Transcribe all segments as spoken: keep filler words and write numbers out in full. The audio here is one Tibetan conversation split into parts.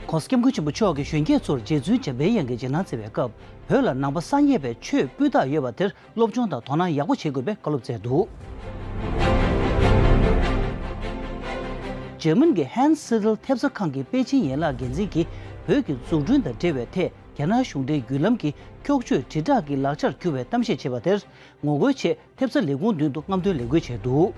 ༸གོང་ས་༸སྐྱབས་མགོན་ཆེན་པོ་མཆོག་གིས་གཞོན་སྐྱེས་ཚོར་རྗེ་བཙུན་འཇམ་དཔལ་དབྱངས་ཀྱི་རྗེས་གནང་བསྩལ་བའི་སྐབས། བོད་ལ་ནང་པ་སངས་རྒྱས་པའི་ཆོས་སྤུས་དག་ཡོད་པ་དེར་སློབ་སྦྱོང་དང་དོ་སྣང་ཡག་པོ་བྱེད་དགོས་པའི་བཀའ་སློབ་སྩལ་འདུག་འཇར་མན་གྱི་ཧན་སི་ཏལ་ཐེབས་རྩ་ཁང་གི་པེ་ཅིན་ཡན་ལག་འགན་འཛིན་གྱིས། བོད་ཀྱི་འཛུགས་སྐྲུན་དང་འབྲེལ་བའི་ཐད། རྒྱ་ནག་གཞུང་འབྲེལ་བརྒྱུད་ལམ་གྱི་འཁྱོག་བརྗོད་དྲིལ་བསྒྲགས་ཀྱི་ལག་ཆར་གྱུར་བའི་གཏམ་བཤད་བྱས་པ་དེར་ངོ་རྒོལ་ཆེད། ཐེབས་རྩ་ལས་ཁུངས་མདུན་དུ་རྔམ་སྟོན་ལས་འགུལ་བྱས་འདུག་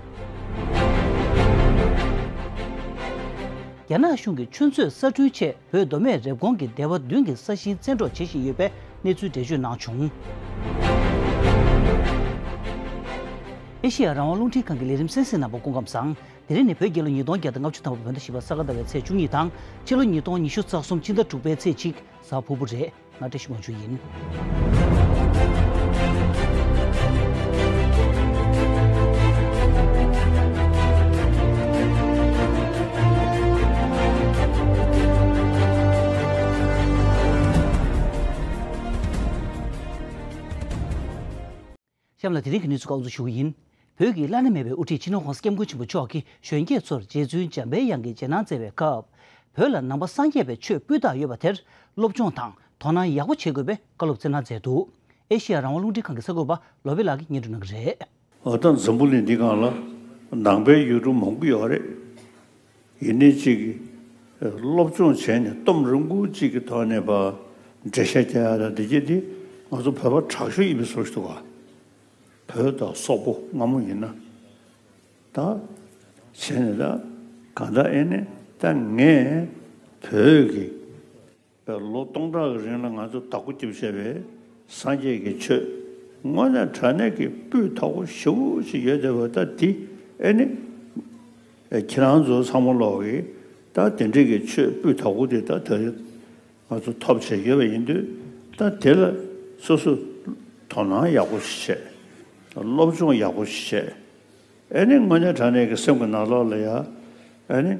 རྒྱ་ནག་གཞུང་གིས་ཆུ་མཛོད་གསར་སྐྲུན་ཆེད། བོད་མདོ་སྨད་རེབ་གོང་གི་སྡེ་བ་བདུན་གྱི་ས་ཞིང་བཙན་འཕྲོག་བྱེད་བཞིན་ཡོད་པའི་གནས་ཚུལ་འགྲེལ་བརྗོད་གནང་བྱུང་། ཨེ་ཤེ་ཡ་རང་དབང་རླུང་འཕྲིན་ཁང་གི་ལས་རིམ་གསན་གཟིགས་གནང་བར་སྐུ་ཁམས་བཟང་། དེ་རིང་ནི་བོད་རྒྱལ་ལོ་ཉིས་སྟོང་བརྒྱ་དང་ལྔ་བཅུ་ཐམ་པ་བོད་ཟླ་བཞི་པ་ས་ག་ཟླ་བའི་ཚེས་བཅུ་གཉིས་དང་། ཕྱི་ལོ་ཉིས་སྟོང་ཉི་ཤུ་རྩ་གསུམ་སྤྱི་ཟླ་དྲུག་པའི་ཚེས་གཅིག་གཟའ་ཕུར་བུ་རེད། ང་བཀྲ་ཤིས་དབང་ཕྱུག་ཡིན། གཤམ་ལ་དེ་རིང་གི་གནས་ཚུལ་ཁག་དབུ་འཛུགས་ཞུ་གི་ཡིན། བོད་ཀྱི་བླ་ན་མེད་པའི་དབུ་ཁྲིད་སྤྱི་ནོར་༸གོང་ས་༸སྐྱབས་མགོན་ཆེན་པོ་མཆོག་གིས་གཞོན་སྐྱེས་ཚོར་རྗེ་བཙུན་འཇམ་དཔལ་དབྱངས་ཀྱི་རྗེས་གནང་བསྩལ་བའི་སྐབས། བོད་ལ་ནང་པ་སངས་རྒྱས་པའི་ཆོས་སྤུས་དག་ཡོད་པ་དེར་སློབ་སྦྱོང་དང་དོ་སྣང་ཡག་པོ་བྱེད་དགོས་པའི་བཀའ་སློབ་སྩལ་གནང་མཛད་འདུག་ཨེ་ཤེ་ཡ་རང་དབང་རླུང་འཕྲིན་ཁང་གི་གསར་འགོད་པ་བློ་བྷེ་ལགས་ཀྱིས་སྙན་སྒྲོན་གནང་གི་རེད། འོ་ད་འཛམ་བུ་གླིང་འདི་སྒང་ལ་ནང་པའི་ཡུལ་གྲུ་མང་པོ་ཡོད་རེད། ཡིན་ནའི་གཅིག་གིས་སློབ་སྦྱོང་བྱས་ནས་གཏོང་རིང་པོ་གཅིག་གི་ཐོག་ནས་ཕར་འགྲེལ་བཤད་རྒྱག་ཡ་དང་འདི་གྱད་འདི་ང་ཚོ་བོད་པ་དྲག་ཤོས་ཡིན་པའི་བཟོ་ཞིག་འདུག་ག་བོད་དང་སོག་པོ་སྔ་མོ་ཡིན་ན། ད་བྱས་ནས་ད་གང་ལྟར་ཨེ་ནས་ད་ངས་བོད་ཀྱི་ལོ་སྟོང་ཕྲག་གི་རིང་ལ་ང་ཚོ་བདག་པོ་རྒྱབ་བཞག་པའི་སངས་རྒྱས་ཀྱི་ཆོས་དངོས་གནས་དྲང་གནས་ཀྱི་སྤུས་དག་པོ་ཞེ་པོ་ཅིག་ཡོད་བསྡད་པ་ད་འདི་ཨེ་ནི་ཁྱེད་རང་ཚོ་ཚང་མ་ལོག་གིས་ད་དེ་འདྲས་ཀྱི་ཆོས་སྤུས་དག་པོ་དེ་ད་ད་རེས་ང་ཚོ་ཐོབ་བྱས་ཡོད་པ་ཡིན་དུས། ད་དེ་ལ་སོ་སོ་དོ་སྣང་ཡག་པོ་ཞིག་བྱས། སློབ་སྦྱོང་ཡག་པོ་ཞིག་བྱས། ཨེ་ནི་དངོས་གནས་དྲང་གནས་ཀྱི་སེམས་ཀྱི་ནང་ལོགས་ལ་ཡ། ཨེ་ནི་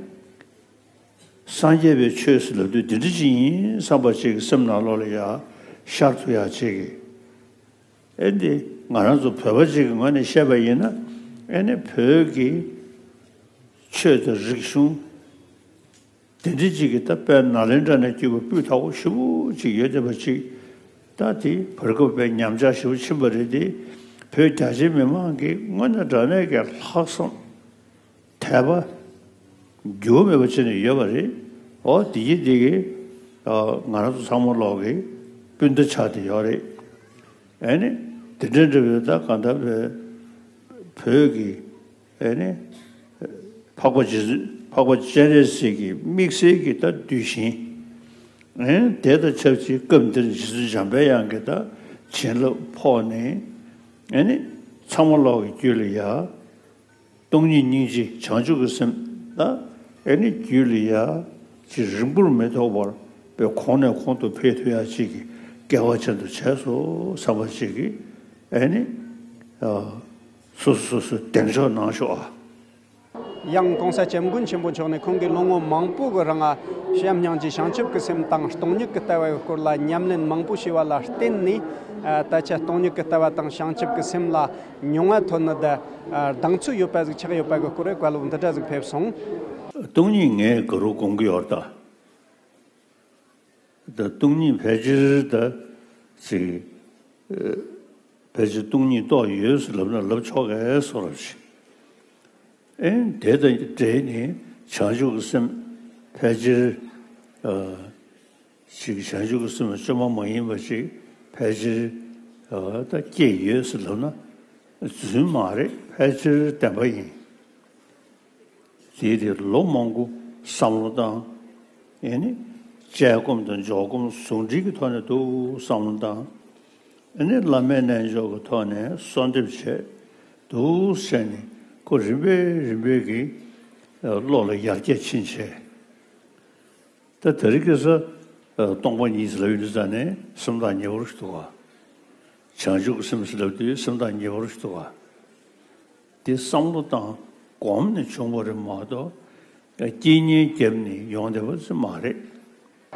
སངས་རྒྱས་པའི་ཆོས་ཟེར་ལབ་དུས་འདི་འདྲ་ཅིག་ཡིན་བསམ་པ་ཅིག་གི་སེམས་ནང་ལོགས་ལ་ཡ་ཤར་ཐུབ་ཡ་ཅིག་གི། ཨེ་འདི་ང་རང་ཚོ་བོད་པ་ཅིག་གི་ངོས་ནས་བཤད་པ་ཡིན་ན། ཨེ་ནི་བོད་ཀྱི་ཆོས་དང་རིག་གཞུང་དེ་འདྲ་ཅིག་གི་ད་དཔེ་ནཱ་ལེནྡྲ་ནས་བརྒྱུད་པ་སྤུས་དག་པོ་ཞེ་པོ་ཅིག་ཡོད་བསྡད་པ་ཅིག་ད་དེ་བར་སྐབས་དཔེ་ཉམས་ཆག་ཞེ་པོ་ཕྱིན་པ་རེད་དེ། བོད་རྒྱ་ཆེ་མི་མང་གི་དངོས་གནས་དྲང་གནས་ཀྱི་ལྷག་བསམ་དད་པ་འགྱུར་བ་མེད་པ་བྱས་ནས་ཡོད་པ་རེད། འོ་དེ་གི་དེ་གི་ང་རང་ཚོ་ཚང་མ་ལོག་གི་སྤུན་ཟླ་ཆགས་བསྡད་ཡོད་རེད། ཨེ་ནི་དེ་འདྲ་འདྲ་བའི་ད་གང་ལྟར་བོད་བོད་ཀྱི་ཨེ་ནི་འཕགས་པ་རྗེ་བཙུན་འཕགས་པ་སྤྱན་རས་གཟིགས་ཀྱི་དམིགས་བསལ་གྱི་ད་གདུལ་ཞིང་། ཨེ་ནི་དེ་དང་ཆབས་ཅིག་སྐབས་འདིར་རྗེ་བཙུན་འཇམ་དཔལ་དབྱངས་ཀྱི་ད་བྱིན་རླབས་ཕོག་ནས། ཨེ་ནི་ཚང་མ་ལོག་གི་རྒྱུད་ལ་ཡ། སྟོང་ཉིད་སྙིང་རྗེ་བྱང་ཆུབ་ཀྱི་སེམས་ད་ཨེ་ནི་རྒྱུད་ལ་ཡ་ཅིག་རིང་པོར་མི་ཐོགས་པར་པའི་གོང་ནས་གོང་དུ་འཕེལ་ཐུབ་ཡ་ཅིག་གི་སྐལ་བ་ཅན་དུ་བྱས་སོ་བསམ་པ་ཅིག་གི་ཨེ་ནི་སོ་སོ་སོ་སོ་གདེང་འཇོག་གནང་ཤོག་ཨ། ཡང་༸གོང་ས་༸སྐྱབས་མགོན་ཆེན་པོ་མཆོག་ནས་ཁོང་གིས་ལོ་ངོ་མང་པོ་གི་རིང་ཞི་འཇམ་སྙིང་རྗེ་བྱང་ཆུབ་ཀྱི་སེམས་དང་སྟོང་ཉིད་ཀྱི་ལྟ་བའི་སྐོར་ལ་ཉམས་ལེན་མང་པོ་བྱས་པ་ལ་བརྟེན་ནས། ད་ཆ་སྟོང་ཉིད་ཀྱི་ལྟ་བ་དང་བྱང་ཆུབ་ཀྱི་སེམས་ལ་མྱོང་བ་ཐོན་ནི་དང་གདེང་ཚོད་ཡོད་པ་ཟིག་ཆགས་ཡོད་པ་གི་སྐོར་བཀའ་སློབ་འདི་འདྲ་ཟིག་ཕེབས་སོང་། སྟོང་ཉིད་ངས་ག་རུ་དགོངས་ཀྱི་ཡོད་ད། ད་སྟོང་ཉིད་ཕལ་ཆེར་ད་ཅིག་ཕལ་ཆེར་སྟོང་ཉིད་རྟོགས་ཡོད་ཟེར་ལབ་ན་ལབ་ཆོག་གས་སོ་རབ་ཞིག་ཨེ་དེ་དང་འབྲེལ་ནས་བྱང་ཆུབ་ཀྱི་སེམས་ཕལ་ཆེར་ཅིག་བྱང་ཆུབ་ཀྱི་སེམས་བཅོས་མ་མ་ཡིན་པ་ཅིག་ཕལ་ཆེར་ད་སྐྱེས་ཡོད་ཟེར་ལབ་ན་རྫུན་མ་རེད། ཕལ་ཆེར་བདེན་པ་ཡིན། དེའི་དེ་ལོ་མང་པོ་བསམ་བློ་བཏང་། ཨེ་ནི་དཔྱད་སྒོམ་དང་འཇོག་སྒོམ་ཟུང་འབྲེལ་གྱི་ཐོག་ནས་འདུག་བསམ་བློ་བཏང་། ཨེ་ནི་བླ་མའི་རྣལ་འབྱོར་གྱི་ཐོག་ནས་གསོལ་འདེབས་བྱས་འདུག་བྱས་ནས་ཁོ་རིམ་པས་རིམ་པས་ཀྱིས་བློ་ལ་ཡར་རྒྱས་ཕྱིན་བྱས། ད་དེ་རིང་ཁ་སང་སྟོང་པ་ཉིད་ཟེར་ལབ་ཡོང་དུས་ཙ་ནས་སེམས་ཐག་ཉེ་བོ་ཞིག་འདུག་ག་བྱང་ཆུབ་ཀྱི་སེམས་ཟེར་ལབ་དུས་སེམས་ཐག་ཉེ་བོ་ཞིག་འདུག་ག་དེ་བསམ་བློ་བཏང་སྒོམ་ནས་བྱུང་བ་རེད་མ་གཏོགས་རྐྱེན་ངན་བརྒྱབ་ནས་ཡོང་བསྡད་པ་ཙམ་མ་རེད།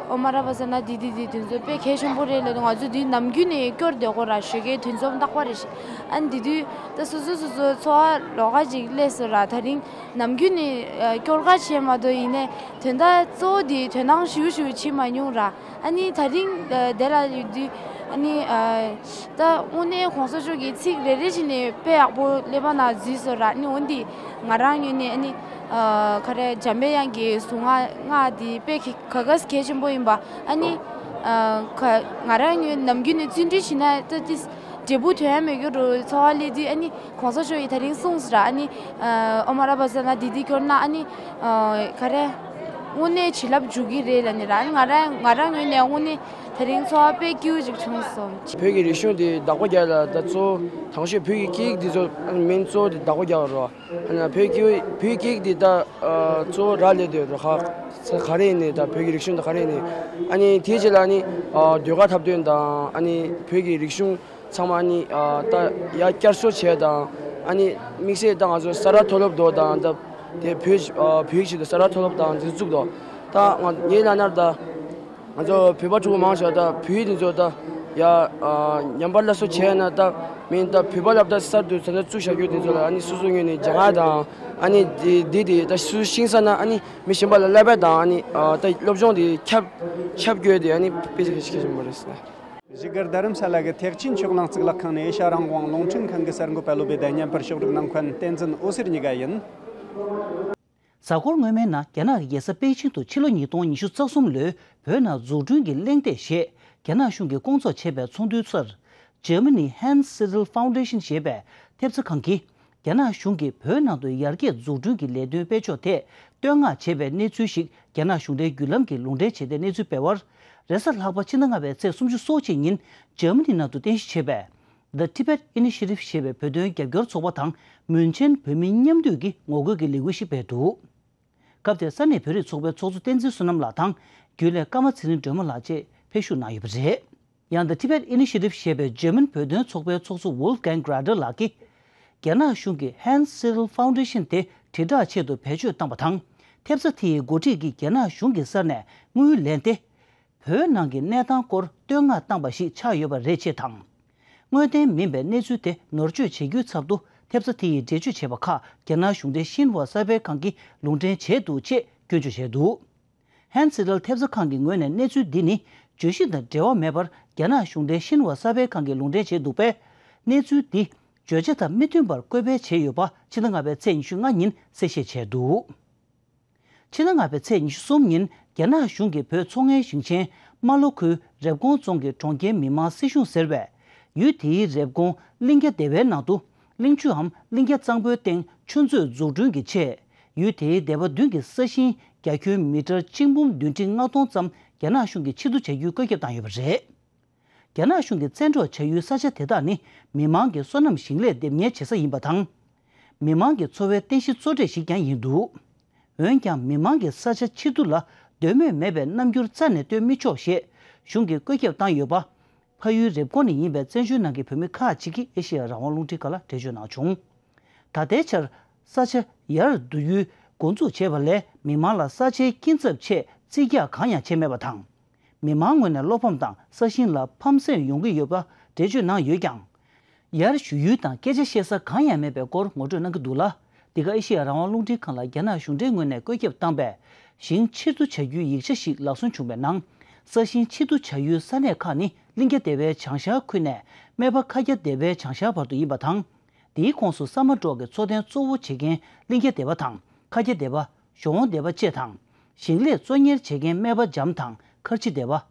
ཨོ་མ་ར་བ་ཟེར་ན་འདི་འདི་འདི་དུས་ཚོད་དཔེ་གལ་ཆེན་པོ་རེད་ལབ་དུས། ང་ཚོ་འདི་ནམ་རྒྱུན་ནས་སྐྱོར་བསྡད་ཀྱི་ཡོད་ར། ཞོགས་ཀའི་དུས་ཚོད་རྟག་པར་རེད་ཤག་ཨ་ནི་འདི་དུས་ད་སོ་སོ་སོ་སོ་འཚོ་བ་ལོགས་ཀ་ཅིག་སླེབས་སོང་ར། ད་རིང་ནམ་རྒྱུན་ནས་ཨ་སྐྱོར་ག་བྱས་མ་གཏོགས། ཡིན་ནའི་དོན་དག་གཙོ་བོ་འདི་དོ་སྣང་ཞུ་ཞུ་བྱེད་མ་མྱོང་ར། ཨ་ནི་ད་རིང་ཨ་དེ་ལ་ཡོད་དུས་ཨ་ནི་ཨ་ད་དངོས་གནས་གོང་ས་མཆོག་གི་ཚིག་རེ་རེ་བཞིན་ནས་དཔེ་ཡག་པོ་ཀླད་པ་ནང་འཛུལ་སོང་ར། ཨ་ནི་འོ་འདི་ང་རང་ངོས་ནས་ཨ་ནི་ཨ་ག་རེ་འཇམ་པའི་དབྱངས་ཀྱི་གཟུངས་སྔགས་སྔགས་འདི་དཔེ་ག་ག་ག་གལ་ཆེན་པོ་ཡིན་པ། ཨ་ནི་ཨ་ག་ང་རང་ངོས་ནམ་རྒྱུན་ནས་བརྩོན་འགྲུས་བྱས་ན་ད་ཏིས་འབྲས་བུ་དོན་ཡ་མེད་རྒྱུ་རུ་འཚོ་བ་སླེབས་དུས། ཨ་ནི་གོང་ས་མཆོག་གིས་ད་རིང་གསུངས་སོང་ར། ཨ་ནི་ཨ་ཨོ་མ་ར་བ་ཟེར་ན་འདི་འདི་སྐྱོར་ན་ཨ་ནི་ཨ་ག་རེ་དངོས་གནས་བྱིན་རླབས་འཇུག་གི་རེད་ལབ་ནི་ར། ཨ་ནི་ང་རང་ང་རང་ངོས་ནས་དངོས་གནས་ད་རིང་འཚོ་བ་དཔེ་སྐྱིད་པོ་ཅིག་བྱུང་སོང་། བོད་ཀྱི་རིག་གཞུང་འདི་བདག་པོ་རྒྱག་ལ་ད་གཙོ་བོ་དང་ཤོས་བོད་ཀྱི་སྐད་ཡིག་འདི་ཚོ་མིང་གཙོ་བོ་འདི་བདག་པོ་རྒྱག་རོགས། ཨ་ནི་བོད་ཀྱི་བོད་ཀྱི་སྐད་ཡིག་འདི་ད་ཨ་གཙོ་བོ་རག་ལས་དུས་རོགས་ཁ་ས་ག་རེ་ཡིན་ནའི། ད་བོད་ཀྱི་རིག་གཞུང་འདི་ག་རེ་ཡིན་ནའི། ཨ་ནི་དེའི་རྗེས་ལ་ཨ་ནི་ཨ་ཟློས་གར་འཁྲབ་སྟོན་དང་། ཨ་ནི་བོད་ཀྱི་རིག་གཞུང་ཚང་མ་ཨ་ནི་ཨ་ད་ཡར་བསྐྱར་གསོ་བྱས་དང་། ཨ་ནི་དམིགས་བསལ་ད་ང་ཚོ་ས་རཱ་མཐོ་སློབ་དོ་དང་། ད་དེ་བོད་ཨ་བོད་ཡིག་ཆེད་དུ་ས་རཱ་མཐོ་སློབ་དང་འཛིན་བཙུགས་དོ། ད་ང་ངའི་ལ་ནར་ད་ང་ཚོ་བོད་པ་ཕྲུ་གུ་མང་ཆེ་བ་ད་བོད་ཡིག་འདི་ཚོ་ད་ཡ་ཨ་ཉམས་པ་སླར་གསོ་བྱས་ན། ད་མིན་ད་བོད་པ་སློབ་གྲྭ་གསར་དུ་ད་ལྟ་བཙུགས་བཞག་རྒྱུ་དེ་ཚོ་ལ་ཨ་ནི་སོ་སོ་ངོས་ནས་སྦྱང་ཡ་དང་། ཨ་ནི་འདི་འདི་དེ་ད་སོ་སོ་ཤེས་ས་ན་ཨ་ནི་མི་གཞན་པ་ལ་བསླབ་པ་དང་། ཨ་ནི་ཨ་ད་སློབ་སྦྱོང་དེ་ཁྱབ་ཁྱབ་དགོས་དེ་ཨ་ནི་དཔེ་ཆ་ཤེས་བཞིན་པ་རེད་ཟེར། བཞུགས་སྒར་རྡ་རམ་ས་ལ་གི་ཐེག་ཆེན་ཆོས་གླིང་གཙུག་ལག་ཁང་ནས་ཨེ་ཤ་ཡ་རང་དབང་རླུང་འཕྲིན་ཁང་གི་གསར་འགོད་པ་བློ་བདེ་ཟླ་བསྙེན་པར་ཕྱོགས་སྒྲིག་གནང་མཁན་བསྟན་འཛིན་འོད་ཟེར་གཉིས་ཀ་ཡིན། གཟའ་འཁོར་སྔོན་མའི་ནང་རྒྱ་ནག་གི་རྒྱལ་ས་པེ་ཅིང་དུ་ཕྱི་ལོ་ཉིས་སྟོང་ཉི་ཤུ་རྩ་གསུམ་ལོའི་བོད་ནང་འཛུགས་སྐྲུན་གྱི་གླེང་སྟེགས་ཞེས་རྒྱ་ནག་གཞུང་གིས་བསྐོང་ཚོགས་བྱས་པའི་ཚོགས་འདུའི་སར། Germany Hans Seidel Foundation ཞེས་པའི་ཐེབས་རྩ་ཁང་གིས། རྒྱ་ནག་གཞུང་གིས་བོད་ནང་དུ་ཡར་རྒྱས་འཛུགས་སྐྲུན་གྱི་ལས་དོན་སྤེལ་ཕྱོགས་ཐད་བསྟོད་བསྔགས་བྱས་པའི་གནས་ཚུལ་ཞིག་རྒྱ་ནག་གཞུང་འབྲེལ་བརྒྱུད་ལམ་གྱིས་ལུང་འདྲེན་བྱས་ཏེ་གནས་ཚུལ་སྤེལ་བར། རེས་གཟའ་ལྷག་པ་ཕྱི་ཟླ་ལྔ་པའི་ཚེས་སུམ་ཅུ་སོ་གཅིག་ཉིན་འཇར་མ་ནི་ནང་དུ་རྟེན་གཞི་བྱས་པའི་The Tibet Initiative ཞེས་པའི་བོད་དོན་རྒྱབ་སྐྱོར་ཚོགས་པ་དང་མུན་ཆེན་བོད་མིའི་མཉམ་འདུས་ཀྱིས་ངོ་རྒོལ་གྱི་ལས་འགུལ་ཞིག་སྤེལ་འདུག་སྐབས་དེར་ས་གནས་བོད་རིགས་ཚོགས་པའི་ཚོགས་གཙོ་བསྟན་འཛིན་བསོད་ནམས་ལགས་དང་རྒྱུན་ལས་ཀརྨ་ཚེ་རིང་སྒྲོལ་མ་ལགས་བཅས་ཕེབས་ཞུགས་གནང་ཡོད་པ་རེད། ཡང་The Tibet Initiative ཞེས་པའི་འཇར་མན་བོད་དོན་ཚོགས་པའི་ཚོགས་གཙོ་Wolfgang Grader ལགས་ཀྱིས། རྒྱ་ནག་གཞུང་གིས་Hans Seidel Foundation དེ་དྲིལ་བསྒྲགས་ཆེད་དུ་བེད་སྤྱོད་བཏང་པ་དང་། ཐེབས་རྩ་དེ་ཡི་འགོ་ཁྲིད་ཀྱིས་རྒྱ་ནག་གཞུང་གི་སར་ནས་དངུལ་ལེན་ཏེ། བོད་ནང་གི་གནས་སྟངས་སྐོར་བསྟོད་བསྔགས་བཏང་པ་ཞིག་ཆགས་ཡོད་པ་རེད་ཅེས་དང་། དངོས་བདེན་མིན་པའི་གནས་ཚུལ་དེ་ནོར་བཅོས་བྱེད་རྒྱུའི་ཚབ་ཏུ་ཐེབས་རྩ་དེ་ཡིས་འགྲེལ་བརྗོད་བྱས་པ་ཁག་རྒྱ་ནག་གཞུང་འབྲེལ་ཤིན་ཧྭ་གསར་སྤེལ་ཁང་གིས་ལུང་འདྲེན་བྱས་འདུག་ཅེས་སྐྱོན་བརྗོད་བྱས་འདུག Hans Seidel ཐེབས་རྩ་ཁང་གི་ངོས་ནས་གནས་ཚུལ་འདི་ནི་བརྗོད་གཞི་དང་འབྲེལ་བ་མེད་པར་རྒྱ་ནག་གཞུང་འབྲེལ་ཤིན་ཧྭ་གསར་སྤེལ་ཁང་གིས་ལུང་འདྲེན་བྱས་འདུག་པས། གནས་ཚུལ་འདི་བརྗོད་བྱ་དང་མི་མཐུན་པར་བཀོད་སྤེལ་བྱས་ཡོད་པ་ཕྱི་ཟླ་ལྔ་པའི་ཚེས་ཉི་ཤུ་ལྔ་ཉིན་གསལ་བཤད་བྱས་འདུག་ཕྱི་ཟླ་ལྔ་པའི་ཚེས་ཉི་ཤུ་གསུམ་ཉིན་རྒྱ་ནག་གཞུང་གིས་བོད་མཚོ་སྔོན་ཞིང་ཆེན་རྨ་ལྷོ་ཁུལ་རེབ་གོང་རྫོང་གི་གྲོང་ཁྱེར་མི་དམངས་སྲིད་གཞུང་ཟེར་བས། ཡུལ་དེའི་རེབ་གོང་གླིང་རྒྱ་སྡེ་བའི་ནང་དུ། གླིང་ཆུའམ་གླིང་རྒྱ་གཙང་པོའི་སྟེང་ཆུ་མཛོད་འཛུགས་སྐྲུན་གྱི་ཆེད། ཡུལ་དེའི་སྡེ་པ་བདུན་གྱི་ས་ཞིང་རྒྱ་ཁྱོན་མི་ཊར་གཅིག་འབུམ་བདུན་ཁྲི་ལྔ་སྟོང་ཙམ་རྒྱ་ནག་གཞུང་གིས་ཕྱིར་བསྡུ་བྱ་རྒྱུའི་བཀོད་ཁྱབ་བཏང་ཡོད་པ་རེད། རྒྱ་ནག་གཞུང་གིས་བཙན་འཕྲོག་བྱ་ཡུལ་ས་ཆ་དེ་དག་ནི་མི་མང་གི་སོ་ནམ་ཞིང་ལས་འདེབས་གཉེར་བྱེད་ས་ཡིན་པ་དང་། མི་མང་གི་འཚོ་བའི་རྟེན་གཞི་གཙོ་གྲས་ཤིག་ཀྱང་ཡིན་འདུག་འོན་ཀྱང་མི་མང་གིས་ས་ཆ་ཕྱིར་བསྡུ་ལ་འདོད་མོས་མེད་པའི་རྣམ་འགྱུར་རྩ་ནས་སྟོན་མི་ཆོག་ཞེས་གཞུང་གིས་བཀོད་ཁྱབ་བཏང་ཡོད་པ། ཕ་ཡུལ་རེབ་གོང་ནས་ཡིན་པའི་བཙན་བྱོལ་ནང་གི་བོད་མི་ཁག་ཅིག་གིས་ཨེ་ཤེ་ཡ་རང་དབང་རླུང་འཕྲིན་ཁང་ལ་འགྲེལ་བརྗོད་གནང་བྱུང་། ད་ལྟའི་ཆར་ས་ཆ་ཡར་བསྡུ་ཡུལ་འགོ་འཛུགས་བྱས་པ་ལས་མི་མང་ལ་ས་ཆའི་སྐྱིན་ཚབ་ཆེད་རྩིས་རྒྱག་གང་ཡང་བྱས་མེད་པ་དང་། མི་མང་ངོས་ནས་བློ་ཕམ་དང་ས་ཞིང་ལ་ཕམ་སེམས་ཡོང་གི་ཡོད་པ་འགྲེལ་བརྗོད་གནང་ཡོད་ཀྱང་། ཡར་ཞུ་ཡུལ་དང་སྐད་ཆ་བཤད་ས་གང་ཡང་མེད་པའི་སྐོར་ངོ་སྤྲོད་གནང་གི་འདུག་ལ། འདི་ག་ཨེ་ཤེ་ཡ་རང་དབང་རླུང་འཕྲིན་ཁང་ལ་རྒྱ་ནག་གཞུང་འབྲེལ་ངོས་ནས་བཀོད་ཁྱབ་བཏང་པའི་ཞིང་ཕྱིར་བསྡུ་བྱ་རྒྱུའི་ཡིག་ཆ་ཞིག་ལག་སོན་བྱུང་བའི་ནང་། ས་ཞིང་ཕྱིར་བསྡུ་བྱ་ཡུལ་ས་གནས་ཁག་ནི་གླིང་རྒྱ་སྡེ་བའི་བྱང་ཤར་ཁུལ་ནས་སྨད་པ་ཁ་རྒྱ་སྡེ་བའི་བྱང་ཤར་བར་དུ་ཡིན་པ་དང་། དེའི་ཁོངས་སུ་ས་དམའ་འབྲོག་གི་འཚོ་རྟེན་གཙོ་བོ་བྱེད་མཁན་གླིང་རྒྱ་སྡེ་བ་དང་ཁ་རྒྱ་སྡེ་བ། གཞོང་སྡེ་བ་བཅས་དང་། ཞིང་ལས་གཙོ་གཉེར་བྱེད་མཁན་སྨད་པ་འཇམ་དང་མཁར་ཆེ་སྡེ་བ།